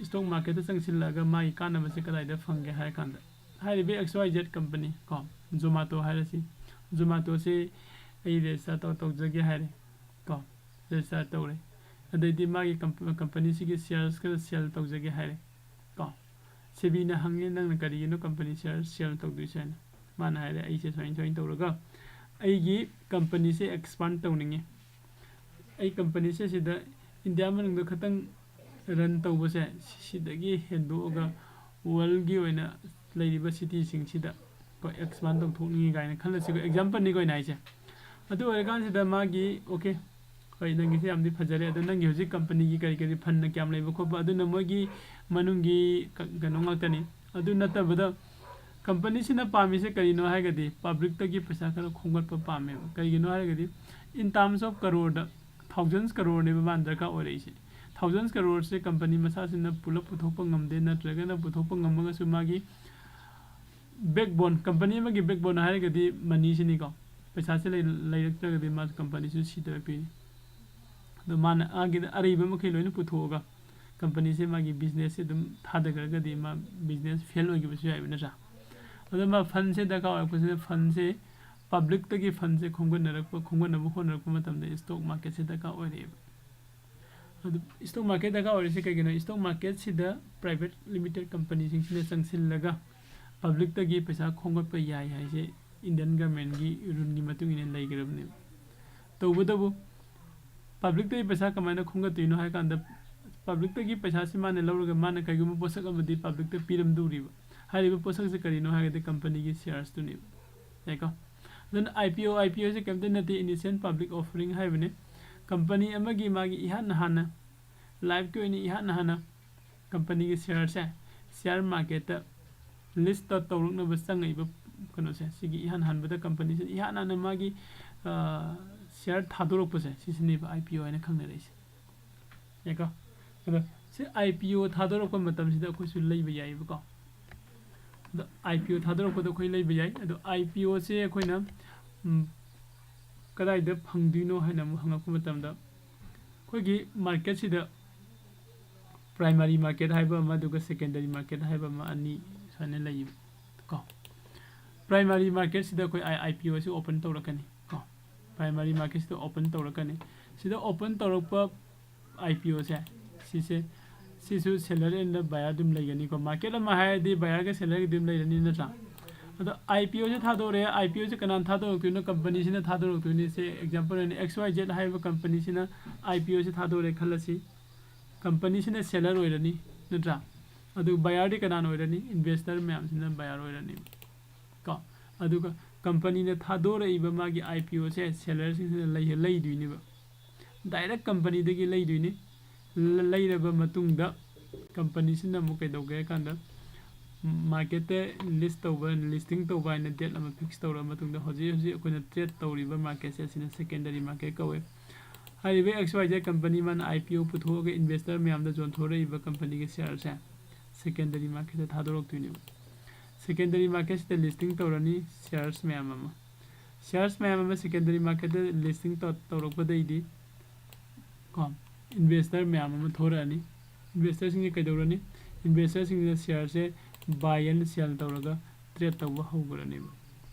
stock marketꯇ ꯆꯪꯁꯤꯜꯂꯛꯑꯒ ꯃꯥꯒꯤ ꯀꯥꯟꯅꯕꯁꯦ ꯀꯗꯥꯏꯗ ꯐꯪꯒꯦ ꯍꯥꯏꯔ ꯀꯥꯟꯗ, ꯍꯥꯏꯔꯤꯕ X Y Z company ꯀꯣ, Zomato ꯍꯥꯏꯔꯁꯤ, Zomatoꯁꯦ ꯑꯩ register ꯇꯧ-, ꯇꯧꯖꯒꯦ ꯍꯥꯏꯔꯦ ꯀꯣ, register ꯇꯧꯔꯦ꯫ ꯑꯗꯩꯗꯤ ꯃꯥꯒꯤ comp-, companyꯁꯤꯒꯤ shares ꯈꯔ sell ꯇꯧꯖꯒꯦ ꯍꯥꯏꯔꯦ ꯀꯣ꯫ SEBIꯅ ꯍꯪꯉꯦ, "ꯅꯪꯅ ꯀꯔꯤꯒꯤꯅꯣ company share sell ꯇꯧꯗꯣꯏꯁꯦ?" ꯍꯥꯏꯅ꯫ ꯃꯥꯅ ꯍꯥꯏꯔꯦ, "ꯑꯩꯁꯦ ꯁꯨꯃꯥꯏꯅ ꯁꯨꯃꯥꯏꯅ ꯇꯧꯔꯒ ꯑꯩꯒꯤ companyꯁꯦ expand ꯇꯧꯅꯤꯡꯉꯤ꯫ ꯑꯩ companyꯁꯦ ꯁꯤꯗ ꯏꯟꯗꯤꯌꯥ ꯃꯅꯨꯡꯗ ꯈꯛꯇꯪ run ꯇꯧꯕꯁꯦ, ꯁꯤꯗꯒꯤ ꯍꯦꯟꯗꯣꯛꯑꯒ worldꯒꯤ ꯑꯣꯏꯅ ꯂꯩꯔꯤꯕ cityꯁꯤꯡꯁꯤꯗ ꯑꯩꯈꯣꯏ expand ꯇꯧꯊꯣꯛꯅꯤꯡꯉꯤ" ꯀꯥꯏꯅ ꯈꯜꯂꯁꯤꯀꯣ, exampleꯅꯤꯀꯣ ꯑꯩꯅ ꯍꯥꯏꯁꯦ꯫ ꯑꯗꯨ ꯑꯣꯏꯔꯀꯥꯟꯁꯤꯗ ꯃꯥꯒꯤ, okay, ꯍꯣꯏ, ꯅꯪꯒꯤꯁꯦ ꯌꯥꯝꯗꯤ ꯐꯖꯔꯦ, ꯑꯗꯣ ꯅꯪꯒꯤ ꯍꯧꯖꯤꯛ companyꯒꯤ ꯀꯔꯤ ꯀꯔꯤ fundꯅ ꯀꯌꯥꯝ ꯂꯩꯕ ꯈꯣꯠꯄ, ꯑꯗꯨꯅ ꯃꯣꯏꯒꯤ ꯃꯅꯨꯡꯒꯤ ꯀ-, ꯀꯩꯅꯣ ꯉꯥꯛꯇꯅꯤ꯫ ꯑꯗꯨ ꯅꯠꯇꯕꯗ companyꯁꯤꯅ ꯄꯥꯝꯃꯤꯁꯦ ꯀꯔꯤꯅꯣ ꯍꯥꯏꯔꯒꯗꯤ, publicꯇꯒꯤ ꯄꯩꯁꯥ ꯈꯔ ꯈꯣꯝꯒꯠꯄ ꯄꯥꯝꯃꯦꯕ꯫ ꯀꯔꯤꯒꯤꯅꯣ ꯍꯥꯏꯔꯒꯗꯤ, in terms of crore, thousands croreꯅꯦꯕ ꯃꯥꯅ ꯗꯔꯀꯥꯔ ꯑꯣꯏꯔꯛꯏꯁꯦ꯫ Thousands croreꯁꯦ company ꯃꯁꯥꯁꯤꯅ ꯄꯨꯂꯞ ꯄꯨꯊꯣꯛꯄ ꯉꯝꯗꯦ, ꯅꯠꯇ꯭ꯔꯒꯅ ꯄꯨꯊꯣꯛꯄ ꯉꯝꯃꯒꯁꯨ ꯃꯥꯒꯤ backbone, company ꯑꯃꯒꯤ backbone ꯍꯥꯏꯔꯒꯗꯤ moneyꯁꯤꯅꯤꯀꯣ꯫ ꯄꯩꯁꯥꯁꯦ ꯂꯩ-, ꯂꯩꯔꯛꯇ꯭ꯔꯒꯗꯤ ꯃꯥꯁꯨ companyꯁꯨ ꯁꯤꯊꯔꯛꯇꯣꯏꯅꯤ꯫ ꯑꯗꯣ ꯃꯥꯅ ꯃꯥꯒꯤ ꯑꯔꯩꯕ ꯃꯈꯩ ꯂꯣꯏꯅ ꯄꯨꯊꯣꯛꯑꯒ companyꯁꯦ, ꯃꯥꯒꯤ businessꯁꯦ ꯑꯗꯨꯝ ꯊꯥꯗꯈ꯭ꯔꯒꯗꯤ ꯃꯥ business fail ꯑꯣꯏꯈꯤꯕꯁꯨ ꯌꯥꯏꯕ, ꯅꯠꯇ꯭ꯔꯥ? ꯑꯗꯣ ꯃꯥ fundꯁꯦ ꯗꯔꯀꯥꯔ ꯑꯣꯏꯔꯛꯄꯁꯤꯗ fundꯁꯦ, publicꯇꯒꯤ fundꯁꯦ ꯈꯣꯝꯒꯠꯅꯔꯛꯄ, ꯈꯣꯝꯒꯠꯅꯕ ꯍꯣꯠꯅꯔꯛꯄ ꯃꯇꯝꯗ stock marketꯁꯦ ꯗꯔꯀꯥꯔ ꯑꯣꯏꯔꯛꯑꯦꯕ꯫ ꯑꯗꯨ stock market ꯗꯔꯀꯥꯔ ꯑꯣꯏꯔꯤꯁꯦ ꯀꯩꯒꯤꯅꯣ? Stock marketꯁꯤꯗ private limited companyꯁꯤꯡꯁꯤꯅ ꯆꯪꯁꯤꯜꯂꯒ publicꯇꯒꯤ ꯄꯩꯁꯥ ꯈꯣꯝꯒꯠꯄ ꯌꯥꯏ ꯍꯥꯏꯁꯦ Indian governmentꯀꯤ ruleꯒꯤ ꯃꯇꯨꯡ ꯏꯟꯅ ꯂꯩꯈ꯭ꯔꯕꯅꯦꯕ꯫ ꯇꯧꯕꯇꯕꯨ publicꯇꯒꯤ ꯄꯩꯁꯥ ꯀꯃꯥꯏꯅ ꯈꯣꯝꯒꯠꯇꯣꯏꯅꯣ ꯍꯥꯏ ꯀꯥꯟꯗ, publicꯇꯒꯤ ꯄꯩꯁꯥꯁꯤ ꯃꯥꯅ ꯂꯧꯔꯒ ꯃꯥꯅ ꯀꯩꯒꯨꯝꯕ ꯄꯣꯠꯁꯛ ꯑꯃꯗꯤ publicꯇ ꯄꯤꯔꯝꯗꯧꯔꯤꯕ꯫ ꯍꯥꯏꯔꯤꯕ ꯄꯣꯠꯁꯛꯁꯦ ꯀꯔꯤꯅꯣ ꯍꯥꯏꯔꯒꯗꯤ companyꯒꯤ sharesꯇꯨꯅꯦꯕ꯫ ꯌꯥꯏꯀꯣ? ꯑꯗꯨꯅ IPO, IPOꯁꯦ ꯀꯩꯝꯇ ꯅꯠꯇꯦ, initial public offering ꯍꯥꯏꯕꯅꯦ꯫ Company ꯑꯃꯒꯤ ꯃꯥꯒꯤ ꯏꯍꯥꯟ ꯍꯥꯟꯅ ꯂꯥꯏꯐꯀꯤ ꯑꯣꯏꯅ ꯏꯍꯥꯟ ꯍꯥꯟꯅ ꯀꯝꯄꯅꯤꯒꯤ ꯁꯤꯌꯥꯔꯁꯦ ꯁꯤꯌꯥꯔ ꯃꯥꯔꯀꯦꯠꯇ ꯂꯤꯁ ꯇꯧꯔꯛꯅꯕ ꯆꯪꯉꯛꯏꯕ ꯀꯩꯅꯣꯁꯦ, ꯁꯤꯒꯤ ꯏꯍꯥꯟ ꯍꯥꯟꯕꯗ ꯀꯝꯄꯅꯤꯁꯤꯅ ꯏꯍꯥꯟ ꯍꯥꯟꯅ ꯃꯥꯒꯤ ꯁꯤꯌꯥꯔ ꯊꯥꯗꯣꯔꯛꯄꯁꯦ, ꯁꯤꯁꯤꯅꯦꯕ ꯑꯥꯏ ꯄꯤ ꯑꯣ ꯍꯥꯏꯅ ꯈꯪꯅꯔꯛꯏꯁꯦ꯫ ꯌꯥꯏꯀꯣ? ꯑꯗꯣ ꯁꯤ ꯑꯥꯏ ꯄꯤ ꯑꯣ ꯊꯥꯗꯣꯔꯛꯄ ꯃꯇꯝꯁꯤꯗ ꯑꯩꯈꯣꯏꯁꯨ ꯂꯩꯕ ꯌꯥꯏꯑꯕꯀꯣ꯫ ꯑꯗꯣ ꯑꯥꯏ ꯄꯤ ꯑꯣ ꯊꯥꯗꯣꯔꯛꯄꯗ ꯑꯩꯈꯣꯏ ꯂꯩꯕ ꯌꯥꯏ꯫ ꯑꯗꯣ ꯑꯥꯏ ꯄꯤ ꯑꯣꯁꯦ ꯑꯩꯈꯣꯏꯅ ꯀꯗꯥꯏꯗ ꯐꯪꯗꯣꯏꯅꯣ ꯍꯥꯏꯅ ꯑꯃꯨꯛ ꯍꯪꯉꯛꯄ ꯃꯇꯝꯗ, ꯑꯩꯈꯣꯏꯒꯤ ꯃꯥꯔꯀꯦꯠꯁꯤꯗ ꯄ꯭ꯔꯥꯏꯃꯥꯔꯤ ꯃꯥꯔꯀꯦꯠ ꯍꯥꯏꯕ ꯑꯃ, ꯑꯗꯨꯒ ꯁꯦꯀꯦꯟꯗꯔꯤ ꯃꯥꯔꯀꯦꯠ ꯍꯥꯏꯕ ꯑꯃ, ꯑꯅꯤ ꯁꯨꯃꯥꯏꯅ ꯂꯩꯌꯦꯕ ꯀꯣ꯫ ꯄ꯭ꯔꯥꯏꯃꯥꯔꯤ ꯃꯥꯔꯀꯦꯠꯁꯤꯗ ꯑꯩꯈꯣꯏ ꯑꯥꯏ ꯄꯤ ꯑꯣꯁꯤ ꯑꯣꯄꯟ ꯇꯧꯔꯛꯀꯅꯤ ꯀꯣ꯫ ꯄ꯭ꯔꯥꯏꯃꯥꯔꯤ ꯃꯥꯔꯀꯦꯠꯁꯤꯗ ꯑꯣꯄꯟ ꯇꯧꯔꯛꯀꯅꯤ꯫ ꯁꯤꯗ ꯑꯣꯄꯟ ꯇꯧꯔꯛꯄ ꯑꯥꯏ ꯄꯤ ꯑꯣꯁꯦ, ꯁꯤꯁꯦ, ꯁꯤꯁꯨ ꯁꯦꯂꯔ ꯑꯦꯟ ꯕꯥꯌꯔ ꯑꯗꯨꯝ ꯂꯩꯒꯅꯤꯀꯣ꯫ ꯃꯥꯔꯀꯦꯠ ꯑꯃ ꯍꯥꯏꯔꯗꯤ ꯕꯥꯌꯔꯒ ꯁꯦꯂꯔꯒ ꯑꯗꯨꯝ ꯂꯩꯔꯅꯤ, ꯅꯠꯇ꯭ꯔꯥ? ꯑꯗꯣ ꯑꯥꯏ ꯄꯤ ꯑꯣꯁꯦ ꯊꯥꯗꯣꯔꯛꯑꯦ꯫ ꯑꯥꯏ ꯄꯤ ꯑꯣꯁꯦ ꯀꯅꯥꯅ ꯊꯥꯗꯣꯔꯛꯇꯣꯏꯅꯣ? ꯀꯝꯄꯅꯤꯁꯤꯅ ꯊꯥꯗꯣꯔꯛꯇꯣꯏꯅꯤ꯫ ꯁꯦ, ꯑꯦꯛꯖꯥꯝꯄꯜ ꯑꯣꯏꯅ ꯑꯦꯛꯁ ꯋꯥꯏ ꯖꯦꯠ ꯍꯥꯏꯔꯤꯕ ꯀꯝꯄꯅꯤꯁꯤꯅ ꯑꯥꯏ ꯄꯤ ꯑꯣꯁꯦ ꯊꯥꯗꯣꯔꯛꯑꯦ ꯈꯜꯂꯁꯤ꯫ ꯀꯝꯄꯅꯤꯁꯤꯅ ꯁꯦꯂꯔ ꯑꯣꯏꯔꯅꯤ, ꯅꯠꯇ꯭ꯔꯥ? ꯑꯗꯨ ꯕꯥꯌꯔꯗꯤ ꯀꯅꯥꯅ ꯑꯣꯏꯔꯅꯤ? ꯏꯟꯚꯦꯁꯇꯔ ꯃꯌꯥꯝꯁꯤꯅ ꯕꯥꯌꯔ ꯑꯣꯏꯔꯅꯤ ꯀꯣ꯫ ꯑꯗꯨꯒ ꯀꯝꯄꯅꯤꯅ ꯊꯥꯗꯣꯔꯛꯏꯕ ꯃꯥꯒꯤ ꯑꯥꯏ ꯄꯤ ꯑꯣꯁꯦ ꯁꯦꯂꯔꯁꯤꯡꯁꯤꯅ ꯂꯩ-, ꯂꯩꯗꯣꯏꯅꯦꯕ꯫ ꯗꯥꯏꯔꯦꯛ ꯀꯝꯄꯅꯤꯗꯒꯤ ꯂꯩꯗꯣꯏꯅꯤ꯫ ꯂ-, ꯂꯩꯔꯕ ꯃꯇꯨꯡꯗ ꯀꯝꯄꯅꯤꯁꯤꯅ ꯑꯃꯨꯛ ꯀꯩꯗꯧꯒꯦ ꯍꯥꯏ ꯀꯥꯟꯗ, ꯃꯥꯔꯀꯦꯠꯇ ꯂꯤꯁ ꯇꯧꯕ, ꯂꯤꯁꯇꯤꯡ ꯇꯧꯕ ꯍꯥꯏꯅ ꯗꯦꯠ ꯑꯃ ꯐꯤꯛꯁ ꯇꯧꯔꯕ ꯃꯇꯨꯡꯗ, ꯍꯧꯖꯤꯛ ꯍꯧꯖꯤꯛ ꯑꯩꯈꯣꯏꯅ ꯇ꯭ꯔꯦꯠ ꯇꯧꯔꯤꯕ ꯃꯥꯔꯀꯦꯠꯁꯦ, ꯑꯁꯤꯅ ꯁꯦꯀꯦꯟꯗꯔꯤ ꯃꯥꯔꯀꯦꯠ ꯀꯧꯋꯦ꯫ ꯍꯥꯏꯔꯤꯕ ꯑꯦꯛꯁ ꯋꯥꯏ ꯖꯦꯠ ꯀꯝꯄꯅꯤ ꯃꯥꯅ ꯑꯥꯏ ꯄꯤ ꯑꯣ ꯄꯨꯊꯣꯛꯑꯒ ꯏꯟꯚꯦꯁꯇꯔ ꯃꯌꯥꯝꯗ ꯌꯣꯟꯊꯣꯔꯛꯏꯕ ꯀꯝꯄꯅꯤꯒꯤ ꯁꯤꯌꯥꯔꯁꯦ ꯁꯦꯀꯦꯟꯗꯔꯤ ꯃꯥꯔꯀꯦꯠꯇ ꯊꯥꯗꯣꯔꯛꯇꯣꯏꯅꯦꯕ꯫ ꯁꯦꯀꯦꯟꯗꯔꯤ ꯃꯥꯔꯀꯦꯠꯁꯤꯗ ꯂꯤꯁꯇꯤꯡ ꯇꯧꯔꯅꯤ ꯁꯤꯌꯥꯔꯁ ꯃꯌꯥꯝ ꯑꯃ꯫ ꯁꯤꯌꯥꯔꯁ ꯃꯌꯥꯝ ꯑꯃ ꯁꯦꯀꯦꯟꯗꯔꯤ ꯃꯥꯔꯀꯦꯠꯇ ꯂꯤꯁꯇꯤꯡ ꯇꯧ-, ꯇꯧꯔꯛꯄꯗꯩꯗꯤ ꯀꯣ, ꯏꯟꯚꯦꯁꯇꯔ ꯃꯌꯥꯝ ꯑꯃ ꯊꯣꯔꯛꯑꯅꯤ꯫ ꯏꯟꯚꯦꯁꯇꯔꯁꯤꯡꯁꯦ ꯀꯩꯗꯧꯔꯅꯤ? ꯏꯟꯚꯦꯁꯇꯔꯁꯤꯡꯁꯤꯅ ꯁꯤꯌꯥꯔꯁꯦ ꯕꯥꯏ ꯑꯦꯟ ꯁꯦꯜ ꯇꯧꯔꯒ ꯇ꯭ꯔꯦꯠ ꯇꯧꯕ ꯍꯧꯈ꯭ꯔꯅꯦꯕ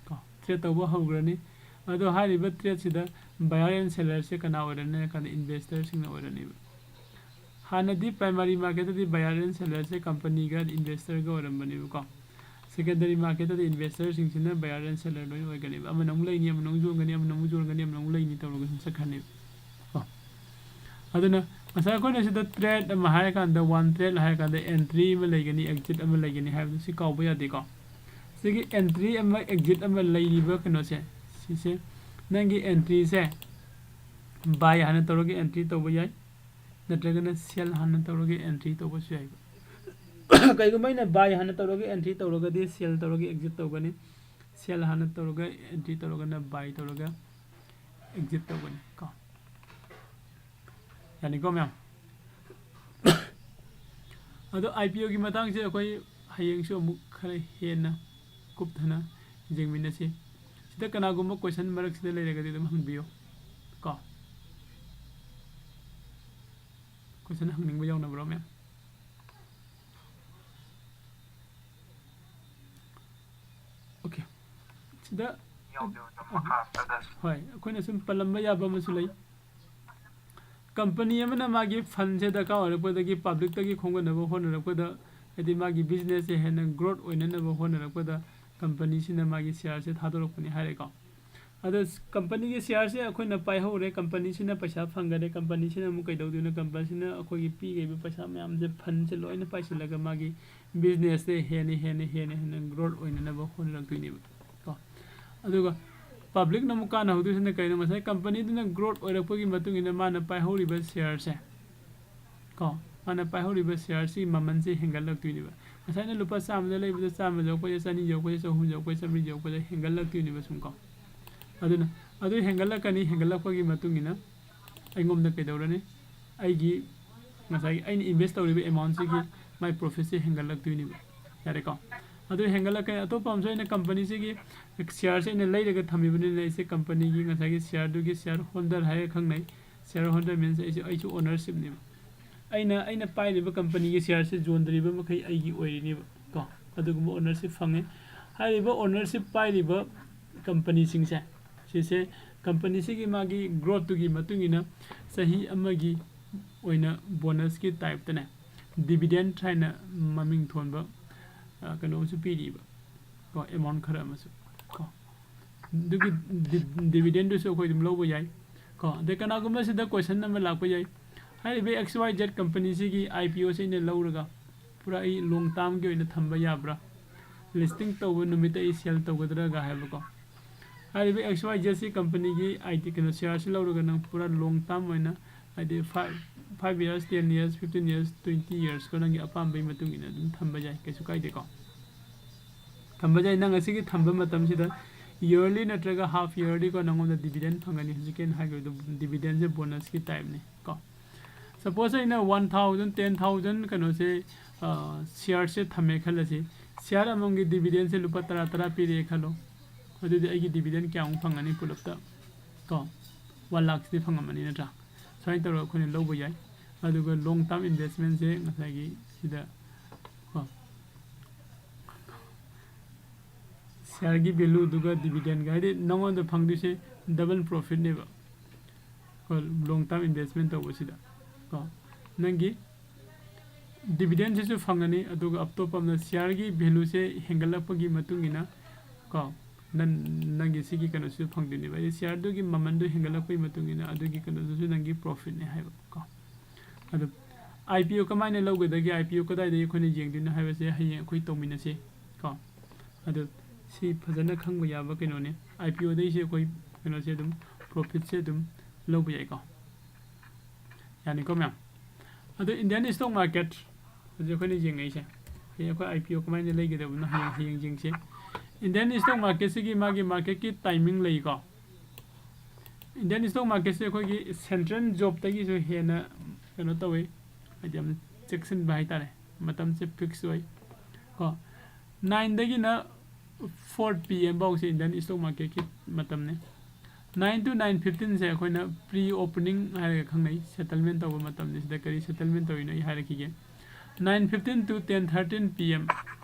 ꯀꯣ꯫ ꯇ꯭ꯔꯦꯠ ꯇꯧꯕ ꯍꯧꯈ꯭ꯔꯅꯤ꯫ ꯑꯗꯣ ꯍꯥꯏꯔꯤꯕ ꯇ꯭ꯔꯦꯠꯁꯤꯗ ꯕꯥꯌꯔ ꯑꯦꯟ ꯁꯦꯂꯔꯁꯦ ꯀꯅꯥ ꯑꯣꯏꯔꯅꯤ ꯍꯥꯏ ꯀꯥꯟꯗ ꯏꯟꯚꯦꯁꯇꯔꯁꯤꯡꯅ ꯑꯣꯏꯔꯅꯦꯕ꯫ ꯍꯥꯟꯅꯗꯤ primary ꯃꯥꯔꯀꯦꯠꯇꯗꯤ buyer and ꯁꯦꯂꯔꯁꯦ ꯀꯝꯄꯅꯤꯒ ꯏꯟꯚꯦꯁꯇꯔꯒ ꯑꯣꯏꯔꯝꯕꯅꯦꯕꯀꯣ꯫ Secondary ꯃꯥꯔꯀꯦꯠꯇꯗꯤ ꯏꯟꯚꯦꯁꯇꯔꯁꯤꯡꯁꯤꯅ buyer and ꯁꯦꯂꯔ ꯂꯣꯏꯅ ꯑꯣꯏꯒꯅꯦꯕ꯫ ꯑꯃꯅ ꯑꯃꯨꯛ ꯂꯩꯅꯤ, ꯑꯃꯅ ꯑꯃꯨꯛ ꯌꯣꯟꯒꯅꯤ, ꯑꯃꯅ ꯑꯃꯨꯛ ꯌꯣꯟꯒꯅꯤ, ꯑꯃꯅ ꯑꯃꯨꯛ ꯂꯩꯅꯤ ꯇꯧꯔꯒ ꯁꯨꯝ ꯆꯠꯈ꯭ꯔꯅꯦꯕ ꯀꯣ꯫ ꯑꯗꯨꯅ ꯉꯁꯥꯏ ꯑꯩꯈꯣꯏꯅ ꯁꯤꯗ ꯇ꯭ꯔꯦꯠ ꯑꯃ ꯍꯥꯏꯔꯀꯥꯟꯗ, ꯋꯥꯟ ꯇ꯭ꯔꯦꯠ ꯍꯥꯏꯔꯀꯥꯟꯗ ꯑꯦꯟꯇ꯭ꯔꯤ ꯑꯃ ꯂꯩꯒꯅꯤ, ꯑꯦꯛꯖꯤꯠ ꯑꯃ ꯂꯩꯒꯅꯤ ꯍꯥꯏꯕꯗꯨ ꯁꯤ ꯀꯥꯎꯕ ꯌꯥꯗꯦꯀꯣ꯫ ꯁꯤꯒꯤ ꯑꯦꯟꯇ꯭ꯔꯤ ꯑꯃ ꯑꯦꯛꯖꯤꯠ ꯑꯃ ꯂꯩꯔꯤꯕ ꯀꯩꯅꯣꯁꯦ, ꯁꯤꯁꯦ ꯅꯪꯒꯤ ꯑꯦꯟꯇ꯭ꯔꯤꯁꯦ ꯕꯥꯏ ꯍꯥꯟꯅ ꯇꯧꯔꯒ ꯑꯦꯟꯇ꯭ꯔꯤ ꯇꯧꯕ ꯌꯥꯏ꯫ ꯅꯠꯇ꯭ꯔꯒꯅ sell ꯍꯥꯟꯅ ꯇꯧꯔꯒ entry ꯇꯧꯕꯁꯨ ꯌꯥꯏꯕ꯫ ꯀꯩꯒꯨꯝꯕ ꯑꯩꯅ buy ꯍꯥꯟꯅ ꯇꯧꯔꯒ entry ꯇꯧꯔꯒꯗꯤ sell ꯇꯧꯔꯒ exit ꯇꯧꯒꯅꯤ, sell ꯍꯥꯟꯅ ꯇꯧꯔꯒ entry ꯇꯧꯔꯒꯅ buy ꯇꯧꯔꯒ exit ꯇꯧꯒꯅꯤ ꯀꯣ꯫ ꯌꯥꯅꯤꯀꯣ ꯃꯌꯥꯝ? ꯑꯗꯣ IPOꯒꯤ ꯃꯇꯥꯡꯁꯦ ꯑꯩꯈꯣꯏ ꯍꯌꯦꯡꯁꯨ ꯑꯃꯨꯛ ꯈꯔ ꯍꯦꯟꯅ ꯀꯨꯞꯊꯅ ꯌꯦꯡꯃꯤꯟꯅꯁꯤ꯫ ꯁꯤꯗ ꯀꯅꯥꯒꯨꯝꯕ question ꯃꯔꯛꯁꯤꯗ ꯂꯩꯔꯒꯗꯤ ꯑꯗꯨꯝ ꯍꯪꯕꯤꯌꯨ ꯀꯣ꯫ Question ꯍꯪꯅꯤꯡꯕ ꯌꯥꯎꯅꯕ꯭ꯔꯣ ꯃꯌꯥꯝ? Okay꯫ ꯁꯤꯗ ꯍꯣꯏ, ꯑꯩꯈꯣꯏꯅ ꯁꯨꯝ ꯄꯜꯂꯝꯕ ꯌꯥꯕ ꯑꯃꯁꯨ ꯂꯩ꯫ Company ꯑꯃꯅ ꯃꯥꯒꯤ fundꯁꯦ ꯗꯔꯀꯥꯔ ꯑꯣꯏꯔꯛꯄꯗꯒꯤ publicꯇꯒꯤ ꯈꯣꯝꯒꯠꯅꯕ ꯍꯣꯠꯅꯔꯛꯄꯗ, ꯍꯥꯏꯗꯤ ꯃꯥꯒꯤ businessꯁꯦ ꯍꯦꯟꯅ growth ꯑꯣꯏꯅꯅꯕ ꯍꯣꯠꯅꯔꯛꯄꯗ companyꯁꯤꯅ ꯃꯥꯒꯤ shareꯁꯦ ꯊꯥꯗꯣꯔꯛꯄꯅꯤ ꯍꯥꯏꯔꯦꯀꯣ꯫ ꯑꯗꯣ companyꯒꯤ shareꯁꯦ ꯑꯩꯈꯣꯏꯅ ꯄꯥꯏꯍꯧꯔꯦ, companyꯁꯤꯅ ꯄꯩꯁꯥ ꯐꯪꯒꯅꯤ, companyꯁꯤꯅ ꯑꯃꯨꯛ ꯀꯩꯗꯧꯗꯣꯏꯅꯣ? Companyꯁꯤꯅ ꯑꯩꯈꯣꯏꯒꯤ ꯄꯤꯈꯤꯕ ꯄꯩꯁꯥ ꯃꯌꯥꯝꯁꯦ fundꯁꯦ ꯂꯣꯏꯅ ꯄꯥꯏꯁꯤꯜꯂꯒ ꯃꯥꯒꯤ businessꯁꯦ ꯍꯦꯟꯅ ꯍꯦꯟꯅ ꯍꯦꯟꯅ ꯍꯦꯟꯅ growth ꯑꯣꯏꯅꯅꯕ ꯍꯣꯠꯅꯔꯛꯇꯣꯏꯅꯦꯕ ꯀꯣ꯫ ꯑꯗꯨꯒ publicꯅ ꯑꯃꯨꯛ ꯀꯥꯟꯅꯍꯧꯗꯣꯏꯁꯤꯅ ꯀꯩꯅꯣ? ꯉꯁꯥꯏ companyꯗꯨꯅ growth ꯑꯣꯏꯔꯛꯄꯒꯤ ꯃꯇꯨꯡ ꯏꯟꯅ ꯃꯥꯅ ꯄꯥꯏꯍꯧꯔꯤꯕ shareꯁꯦ ꯀꯣ, ꯃꯥꯅ ꯄꯥꯏꯍꯧꯔꯤꯕ shareꯁꯤ ꯃꯃꯜꯁꯦ ꯍꯦꯟꯒꯠꯂꯛꯇꯣꯏꯅꯦꯕ꯫ ꯉꯁꯥꯏꯅ ꯂꯨꯄꯥ ꯆꯥꯝꯃꯗ ꯂꯩꯕꯗ ꯆꯥꯝꯃ ꯌꯧꯔꯛꯄꯁꯦ, ꯆꯅꯤ ꯌꯧꯔꯛꯄꯁꯦ, ꯆꯍꯨꯝ ꯌꯧꯔꯛꯄꯁꯦ, ꯆꯥꯝꯃꯔꯤ ꯌꯧꯔꯛꯄꯁꯦ ꯍꯦꯟꯒꯠꯂꯛꯇꯣꯏꯅꯦꯕ ꯁꯨꯝ ꯀꯣ꯫ ꯑꯗꯨꯅ ꯑꯗꯨ ꯍꯦꯟꯒꯠꯂꯛꯀꯅꯤ, ꯍꯦꯟꯒꯠꯂꯛꯄꯒꯤ ꯃꯇꯨꯡ ꯏꯟꯅ ꯑꯩꯉꯣꯟꯗ ꯀꯩꯗꯧꯔꯅꯤ? ꯑꯩꯒꯤ ꯉꯁꯥꯏꯒꯤ ꯑꯩꯅ invest ꯇꯧꯔꯤꯕ amountꯁꯤꯒꯤ ꯃꯥꯏ profitꯁꯦ ꯍꯦꯟꯒꯠꯂꯛꯇꯣꯏꯅꯦꯕ꯫ ꯌꯥꯔꯦꯀꯣ? ꯑꯗꯨ ꯍꯦꯟꯒꯠꯂꯛꯀꯅꯤ꯫ ꯑꯇꯣꯞꯄ ꯑꯃꯁꯨ ꯑꯩꯅ companyꯁꯤꯒꯤ shareꯁꯦ ꯑꯩꯅ ꯂꯩꯔꯒ ꯊꯝꯃꯤꯕꯅꯤꯅ ꯑꯩꯁꯦ companyꯒꯤ ꯉꯁꯥꯏꯒꯤ shareꯗꯨꯒꯤ shareholder ꯍꯥꯏꯔꯒ ꯈꯪꯅꯩ꯫ Shareholder means ꯑꯩꯁꯨ, ꯑꯩꯁꯨ ownershipꯅꯦꯕ꯫ ꯑꯩꯅ, ꯑꯩꯅ ꯄꯥꯏꯔꯤꯕ companyꯒꯤ shareꯁꯦ ꯌꯣꯟꯗ꯭ꯔꯤꯕ ꯃꯈꯩ ꯑꯩꯒꯤ ꯑꯣꯏꯔꯤꯅꯦꯕ ꯀꯣ꯫ ꯑꯗꯨꯒꯨꯝꯕ ownership ꯐꯪꯉꯦ꯫ ꯍꯥꯏꯔꯤꯕ ownership ꯄꯥꯏꯔꯤꯕ companyꯁꯤꯡꯁꯦ, ꯁꯤꯁꯦ companyꯁꯤꯒꯤ ꯃꯥꯒꯤ growthꯇꯨꯒꯤ ꯃꯇꯨꯡ ꯏꯟꯅ ꯆꯍꯤ ꯑꯃꯒꯤ ꯑꯣꯏꯅ bonusꯀꯤ typeꯇꯅꯦ, dividend ꯍꯥꯏꯅ ꯃꯃꯤꯡ ꯊꯣꯟꯕ, ꯑ, ꯀꯩꯅꯣ ꯑꯃꯁꯨ ꯄꯤꯔꯤꯕ ꯀꯣ, amount ꯈꯔ ꯑꯃꯁꯨ ꯀꯣ꯫ ꯑꯗꯨꯒꯤ di-, dividendꯗꯨꯁꯨ ꯑꯩꯈꯣꯏ ꯑꯗꯨꯝ ꯂꯧꯕ ꯌꯥꯏ ꯀꯣ꯫ ꯑꯗꯩ ꯀꯅꯥꯒꯨꯝꯕ ꯁꯤꯗ question ꯑꯃ ꯂꯥꯛꯄ ꯌꯥꯏ, ꯍꯥꯏꯔꯤꯕ XYZ companyꯁꯤꯒꯤ IPOꯁꯦ ꯑꯩꯅ ꯂꯧꯔꯒ ꯄꯨꯔꯥ ꯑꯩ long termꯒꯤ ꯑꯣꯏꯅ ꯊꯝꯕ ꯌꯥꯕ꯭ꯔꯥ? Listing ꯇꯧꯕ ꯅꯨꯃꯤꯠꯇ ꯑꯩ sell ꯇꯧꯒꯗ꯭ꯔꯥꯒ ꯍꯥꯏꯕꯀꯣ꯫ ꯍꯥꯏꯔꯤꯕ XYZꯁꯤ companyꯒꯤ ID, ꯀꯩꯅꯣ, shareꯁꯤ ꯂꯧꯔꯒ ꯅꯪ ꯄꯨꯔꯥ long term ꯑꯣꯏꯅ, ꯍꯥꯏꯗꯤ five, five years, ten years, fifteen years, twenty years ꯀꯣ, ꯅꯪꯒꯤ ꯑꯄꯥꯝꯕꯒꯤ ꯃꯇꯨꯡ ꯏꯟꯅ ꯑꯗꯨꯝ ꯊꯝꯕ ꯌꯥꯏ, ꯀꯩꯁꯨ ꯀꯥꯏꯗꯦꯀꯣ꯫ ꯊꯝꯕ ꯌꯥꯏ꯫ ꯅꯪ ꯑꯁꯤꯒꯤ ꯊꯝꯕ ꯃꯇꯝꯁꯤꯗ yearly ꯅꯠꯇ꯭ꯔꯒ half yearly ꯀꯣ, ꯅꯪꯉꯣꯟꯗ dividend ꯐꯪꯒꯅꯤ꯫ ꯍꯧꯖꯤꯛꯀꯤ ꯑꯩꯅ ꯍꯥꯏꯈꯤꯕꯗꯣ dividend ꯁꯦ bonus ꯀꯤ type ꯅꯤ ꯀꯣ꯫ Suppose ꯑꯩꯅ one thousand, ten thousand ꯀꯩꯅꯣꯁꯦ, share ꯁꯦ ꯊꯝꯃꯦ ꯈꯜꯂꯁꯤ꯫ Share ꯑꯃꯃꯝꯒꯤ dividend ꯁꯦ ꯂꯨꯄꯥ ꯇꯔꯥ ꯇꯔꯥ ꯄꯤꯔꯛꯑꯦ ꯈꯜꯂꯣ꯫ ꯑꯗꯨꯗꯤ ꯑꯩꯒꯤ dividend ꯀꯌꯥꯃꯨꯛ ꯐꯪꯒꯅꯤ ꯄꯨꯂꯞꯇ? ꯀꯣ, one lakh ꯇꯤ ꯐꯪꯉꯝꯃꯅꯤ ꯅꯠꯇ꯭ꯔꯥ? ꯁꯨꯃꯥꯏꯅ ꯇꯧꯔꯒ ꯑꯩꯈꯣꯏꯅ ꯂꯧꯕ ꯌꯥꯏ꯫ ꯑꯗꯨꯒ long term investment ꯁꯦ ꯉꯁꯥꯏꯒꯤ ꯁꯤꯗ ꯀꯣ, share ꯒꯤ value ꯗꯨꯒ dividend ꯒ, ꯍꯥꯏꯗꯤ ꯅꯉꯣꯟꯗ ꯐꯪꯗꯣꯏꯁꯦ double profit ꯅꯦꯕ꯫ ꯀꯣ, long term investment ꯇꯧꯕꯁꯤꯗ ꯀꯣ, ꯅꯪꯒꯤ dividend ꯁꯤꯁꯨ ꯐꯪꯒꯅꯤ, ꯑꯗꯨꯒ ꯑꯇꯣꯞꯄ ꯑꯃꯅ share ꯒꯤ value ꯁꯦ ꯍꯦꯟꯒꯠꯂꯛꯄꯒꯤ ꯃꯇꯨꯡ ꯏꯟꯅ ꯀꯣ, ꯅꯪ, ꯅꯪꯒꯤ ꯁꯤꯒꯤ ꯀꯩꯅꯣꯁꯤꯁꯨ ꯐꯪꯗꯣꯏꯅꯦꯕ꯫ ꯍꯥꯏꯗꯤ share ꯗꯨꯒꯤ ꯃꯃꯟꯗꯣ ꯍꯦꯟꯒꯠꯂꯛꯄꯒꯤ ꯃꯇꯨꯡ ꯏꯟꯅ ꯑꯗꯨꯒꯤ ꯀꯩꯅꯣꯗꯨꯁꯨ ꯅꯪꯒꯤ profit ꯅꯦ ꯍꯥꯏꯕ ꯀꯣ꯫ ꯑꯗꯣ IPO ꯀꯃꯥꯏꯅ ꯂꯧꯒꯗꯒꯦ, IPO ꯀꯗꯥꯏꯗꯒꯤ ꯑꯩꯈꯣꯏꯅ ꯌꯦꯡꯗꯣꯏꯅꯣ ꯍꯥꯏꯕꯁꯦ ꯍꯌꯦꯡ ꯑꯩꯈꯣꯏ ꯇꯧꯃꯤꯟꯅꯁꯤ ꯀꯣ꯫ ꯑꯗꯣ ꯁꯤ ꯐꯖꯅ ꯈꯪꯕ ꯌꯥꯕ ꯀꯩꯅꯣꯅꯦ꯫ IPO ꯗꯩꯁꯦ ꯑꯩꯈꯣꯏ ꯀꯩꯅꯣꯁꯦ ꯑꯗꯨꯝ profit ꯁꯦ ꯑꯗꯨꯝ ꯂꯧꯕ ꯌꯥꯏꯀꯣ꯫ ꯌꯥꯅꯤꯀꯣ ꯃꯌꯥꯝ? ꯑꯗꯣ Indian stock market ꯍꯧꯖꯤꯛ ꯑꯩꯈꯣꯏꯅ ꯌꯦꯡꯉꯛꯏꯁꯦ, ꯍꯌꯦꯡ ꯑꯩꯈꯣꯏ IPO ꯀꯃꯥꯏꯅ ꯂꯩꯒꯗꯕꯅꯣ ꯍꯌꯦꯡ, ꯍꯌꯦꯡ ꯌꯦꯡꯁꯦ꯫ Indian stock market ꯁꯤꯒꯤ ꯃꯥꯒꯤ market ꯀꯤ timing ꯂꯩꯀꯣ꯫ Indian stock market ꯁꯦ ꯑꯩꯈꯣꯏꯒꯤ central job ꯇꯒꯤꯁꯨ ꯍꯦꯟꯅ ꯀꯩꯅꯣ ꯇꯧꯋꯤ, ꯍꯥꯏꯗꯤ ꯌꯥꯝꯅ ꯆꯦꯛꯁꯤꯟꯕ ꯍꯥꯏꯇꯥꯔꯦ꯫ ꯃꯇꯝꯁꯦ fix ꯑꯣꯏ ꯀꯣ꯫ Nine ꯗꯒꯤꯅ four PM ꯐꯥꯎꯁꯦ Indian stock market ꯀꯤ ꯃꯇꯝꯅꯤ꯫ Nine to nine fifteen ꯁꯦ ꯑꯩꯈꯣꯏꯅ pre opening ꯍꯥꯏꯔꯒ ꯈꯪꯅꯩ, settlement ꯇꯧꯕ ꯃꯇꯝꯅꯤ꯫ ꯁꯤꯗ ꯀꯔꯤ settlement ꯇꯧꯔꯤꯅꯣ ꯑꯩ ꯍꯥꯏꯔꯛꯈꯤꯒꯦ꯫ Nine fifteen to ten thirteen PM,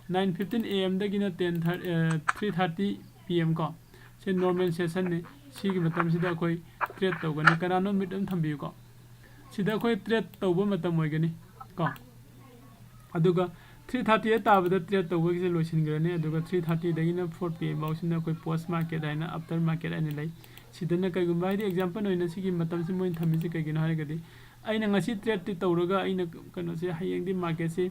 nine fifteen AM ꯗꯒꯤꯅ ten thirty, three thirty PM ꯀꯣ, ꯁꯤ normal session ꯅꯤ꯫ ꯁꯤꯒꯤ ꯃꯇꯝꯁꯤꯗ ꯑꯩꯈꯣꯏ trade ꯇꯧꯒꯅꯤ꯫ ꯀꯅꯥꯅꯣ ꯃꯤꯠ ꯑꯗꯨꯝ ꯊꯝꯕꯤꯌꯨꯀꯣ꯫ ꯁꯤꯗ ꯑꯩꯈꯣꯏ trade ꯇꯧꯕ ꯃꯇꯝ ꯑꯣꯏꯒꯅꯤ ꯀꯣ꯫ ꯑꯗꯨꯒ three thirty ꯇꯥꯕꯗ trade ꯇꯧꯕꯒꯤꯁꯦ ꯂꯣꯏꯁꯤꯟꯈ꯭ꯔꯅꯤ꯫ ꯑꯗꯨꯒ three thirty ꯗꯒꯤꯅ four PM ꯐꯥꯎꯁꯤꯅ ꯑꯩꯈꯣꯏ post market ꯍꯥꯏꯅ, after market ꯍꯥꯏꯅ ꯂꯩ꯫ ꯁꯤꯗꯅ ꯀꯩꯒꯨꯝꯕ, ꯍꯥꯏꯗꯤ example ꯑꯣꯏꯅ ꯁꯤꯒꯤ ꯃꯇꯝꯁꯤ ꯃꯣꯏꯅ ꯊꯝꯃꯤꯁꯦ ꯀꯩꯒꯤꯅꯣ ꯍꯥꯏꯔꯒꯗꯤ, ꯑꯩꯅ ꯉꯁꯤ trade ꯇꯤ ꯇꯧꯔꯒ ꯑꯩꯅ ꯀꯩꯅꯣꯁꯦ ꯍꯌꯦꯡꯗꯤ market ꯁꯤ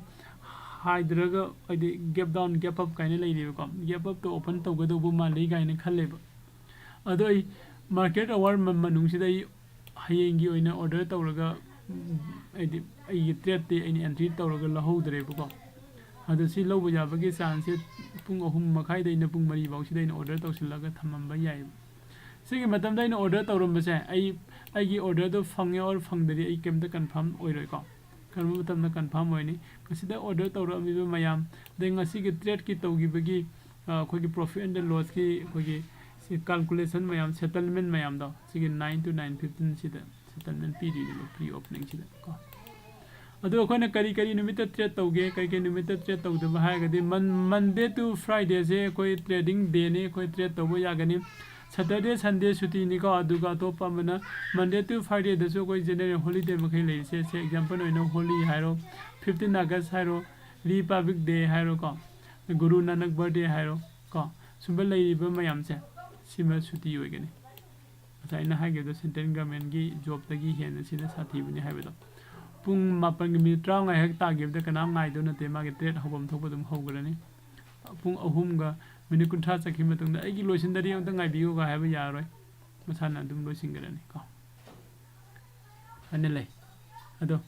ꯍꯥꯏꯗꯔꯒ, ꯍꯥꯏꯗꯤ gap down, gap up ꯀꯥꯏꯅ ꯂꯩꯔꯤꯕꯀꯣ, gap up ꯇ open ꯇꯧꯒꯗꯧꯕ ꯃꯥꯜꯂꯤ ꯀꯥꯏꯅ ꯈꯜꯂꯦꯕ꯫ ꯑꯗꯣ ꯑꯩ market hour ꯃ-, ꯃꯅꯨꯡꯁꯤꯗ ꯑꯩ ꯍꯌꯦꯡꯒꯤ ꯑꯣꯏꯅ order ꯇꯧꯔꯒ ꯍꯥꯏꯗꯤ ꯑꯩꯒꯤ trade ꯇꯤ ꯑꯩꯅ entry ꯇꯧꯔꯒ ꯂꯧꯍꯧꯗ꯭ꯔꯦꯕꯀꯣ꯫ ꯑꯗꯣ ꯁꯤ ꯂꯧꯕ ꯌꯥꯕꯒꯤ chance ꯁꯦ ꯄꯨꯡ ꯑꯍꯨꯝ ꯃꯈꯥꯏꯗꯩꯅ ꯄꯨꯡ ꯃꯔꯤ ꯐꯥꯎꯁꯤꯗ ꯑꯩꯅ order ꯇꯧꯁꯤꯜꯂꯒ ꯊꯝꯃꯝꯕ ꯌꯥꯏꯌꯦꯕ꯫ ꯁꯤꯒꯤ ꯃꯇꯝꯗ ꯑꯩꯅ order ꯇꯧꯔꯝꯕꯁꯦ, ꯑꯩ, ꯑꯩꯒꯤ order ꯗꯣ ꯐꯪꯉꯦ or ꯐꯪꯗ꯭ꯔꯗꯤ ꯑꯩ ꯀꯩꯝꯇ confirm ꯑꯣꯏꯔꯣꯏꯀꯣ꯫ ꯀꯔꯝꯕ ꯃꯇꯝꯗ confirm ꯑꯣꯏꯅꯤ? ꯃꯁꯤꯗ order ꯇꯧꯔꯛꯂꯝꯃꯤꯕ ꯃꯌꯥꯝ, ꯑꯗꯩ ꯉꯁꯤꯒꯤ trade ꯀꯤ ꯇꯧꯈꯤꯕꯒꯤ, ꯑ, ꯑꯩꯈꯣꯏꯒꯤ profit and loss ꯀꯤ ꯑꯩꯈꯣꯏꯒꯤ ꯁꯤ calculation ꯃꯌꯥꯝ, settlement ꯃꯌꯥꯝꯗꯣ, ꯁꯤꯒꯤ nine to nine fifteen ꯁꯤꯗ settlement ꯄꯤꯗꯣꯏꯅꯦꯕ, pre opening ꯁꯤꯗ ꯀꯣ꯫ ꯑꯗꯣ ꯑꯩꯈꯣꯏꯅ ꯀꯔꯤ ꯀꯔꯤ ꯅꯨꯃꯤꯠꯇ trade ꯇꯧꯒꯦ, ꯀꯔꯤ ꯀꯔꯤ ꯅꯨꯃꯤꯠꯇ trade ꯇꯧꯗꯕ ꯍꯥꯏꯔꯒꯗꯤ, Mon-, Monday to Friday ꯁꯦ ꯑꯩꯈꯣꯏ trading day ꯅꯤ, ꯑꯩꯈꯣꯏ trade ꯇꯧꯕ ꯌꯥꯒꯅꯤ꯫ Saturday, Sunday ꯁꯨꯇꯤꯅꯤꯀꯣ, ꯑꯗꯨꯒ ꯑꯇꯣꯞꯄ ꯑꯃꯅ Monday to Friday ꯗꯁꯨ ꯑꯩꯈꯣꯏ general holiday ꯃꯈꯩ ꯂꯩꯔꯤꯁꯦ, ꯁꯦ example ꯑꯣꯏꯅ ꯍꯣꯂꯤ ꯍꯥꯏꯔꯣ, fifteen August ꯍꯥꯏꯔꯣ, Republic Day ꯍꯥꯏꯔꯣꯀꯣ, ꯒꯨꯔꯨ ꯅꯥꯅꯛ birthday ꯍꯥꯏꯔꯣ ꯀꯣ, ꯁꯨꯝꯕ ꯂꯩꯔꯤꯕ ꯃꯌꯥꯝꯁꯦ, ꯁꯤꯃ ꯁꯨꯇꯤ ꯑꯣꯏꯒꯅꯤ꯫ ꯉꯁꯥꯏ ꯑꯩꯅ ꯍꯥꯏꯈꯤꯕꯗꯣ central government ꯀꯤ job ꯇꯒꯤ ꯍꯦꯟꯅ ꯁꯤꯅ ꯁꯥꯊꯤꯕꯅꯤ ꯍꯥꯏꯕꯗꯣ꯫ ꯄꯨꯡ ꯃꯥꯄꯟꯒ minute ꯇꯔꯥꯃꯉꯥ ꯍꯦꯛ ꯇꯥꯈꯤꯕꯗ ꯀꯅꯥꯝ ꯉꯥꯏꯗꯧ ꯅꯠꯇꯦ, ꯃꯥꯒꯤ trade ꯍꯧꯐꯝ ꯊꯣꯛꯄ ꯑꯗꯨꯝ ꯍꯧꯈ꯭ꯔꯅꯤ꯫ ꯄꯨꯡ ꯑꯍꯨꯝꯒ minute ꯀꯨꯟꯊ꯭ꯔꯥ ꯆꯠꯈꯤꯕ ꯃꯇꯨꯡꯗ, "ꯑꯩꯒꯤ ꯂꯣꯏꯁꯤꯟꯗꯔꯤ, ꯑꯝꯇ ꯉꯥꯏꯕꯤꯌꯨꯒ" ꯍꯥꯏꯕ ꯌꯥꯔꯣꯏ, ꯃꯁꯥꯅ ꯑꯗꯨꯝ ꯂꯣꯏꯁꯤꯟꯈ꯭ꯔꯅꯤ ꯀꯣ꯫ ꯑꯅ ꯂꯩ꯫ ꯑꯗꯣ